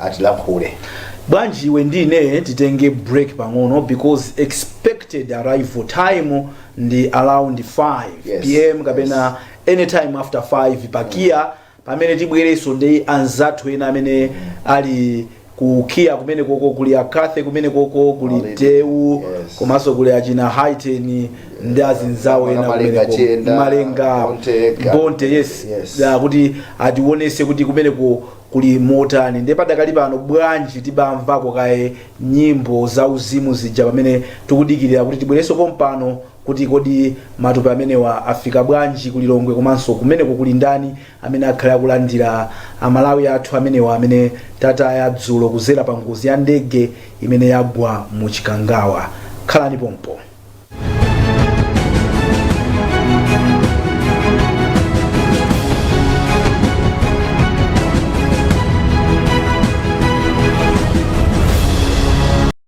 F: atilankhule.
A: Bwanji iwe ndine titenge break pang'ono, because expected arrival time ndi around 5 p.m. kapena anytime after 5 pa KIA, pamene tibwerenso ndi anzathu ena amene ali ku KIA kumene koko kuli akathe, kumene koko kuli
F: Already.
A: Teu, komanso kuli achina Haiten ndi azinzawo ena
F: Malenga
A: kumeneko.
F: Chenda,
A: Malenga
F: Bonte,
A: Bonte, yes. Kuti ationese kuti kumeneko kuli motani. Ndiye padakali pano bwanji tibamvako kaye nyimbo za uzimu zija, pamene tikudikirira kuti tibwerenso pompano kuti kodi matupi amenewa afika bwanji kulilongwe, komanso kumeneko kuli ndani amene akhale akulandira Amalawi athu amenewa amene tataya dzulo kuzera pa ngozi ya ndege imene yagwa mu Chikangawa. Khalani pompo.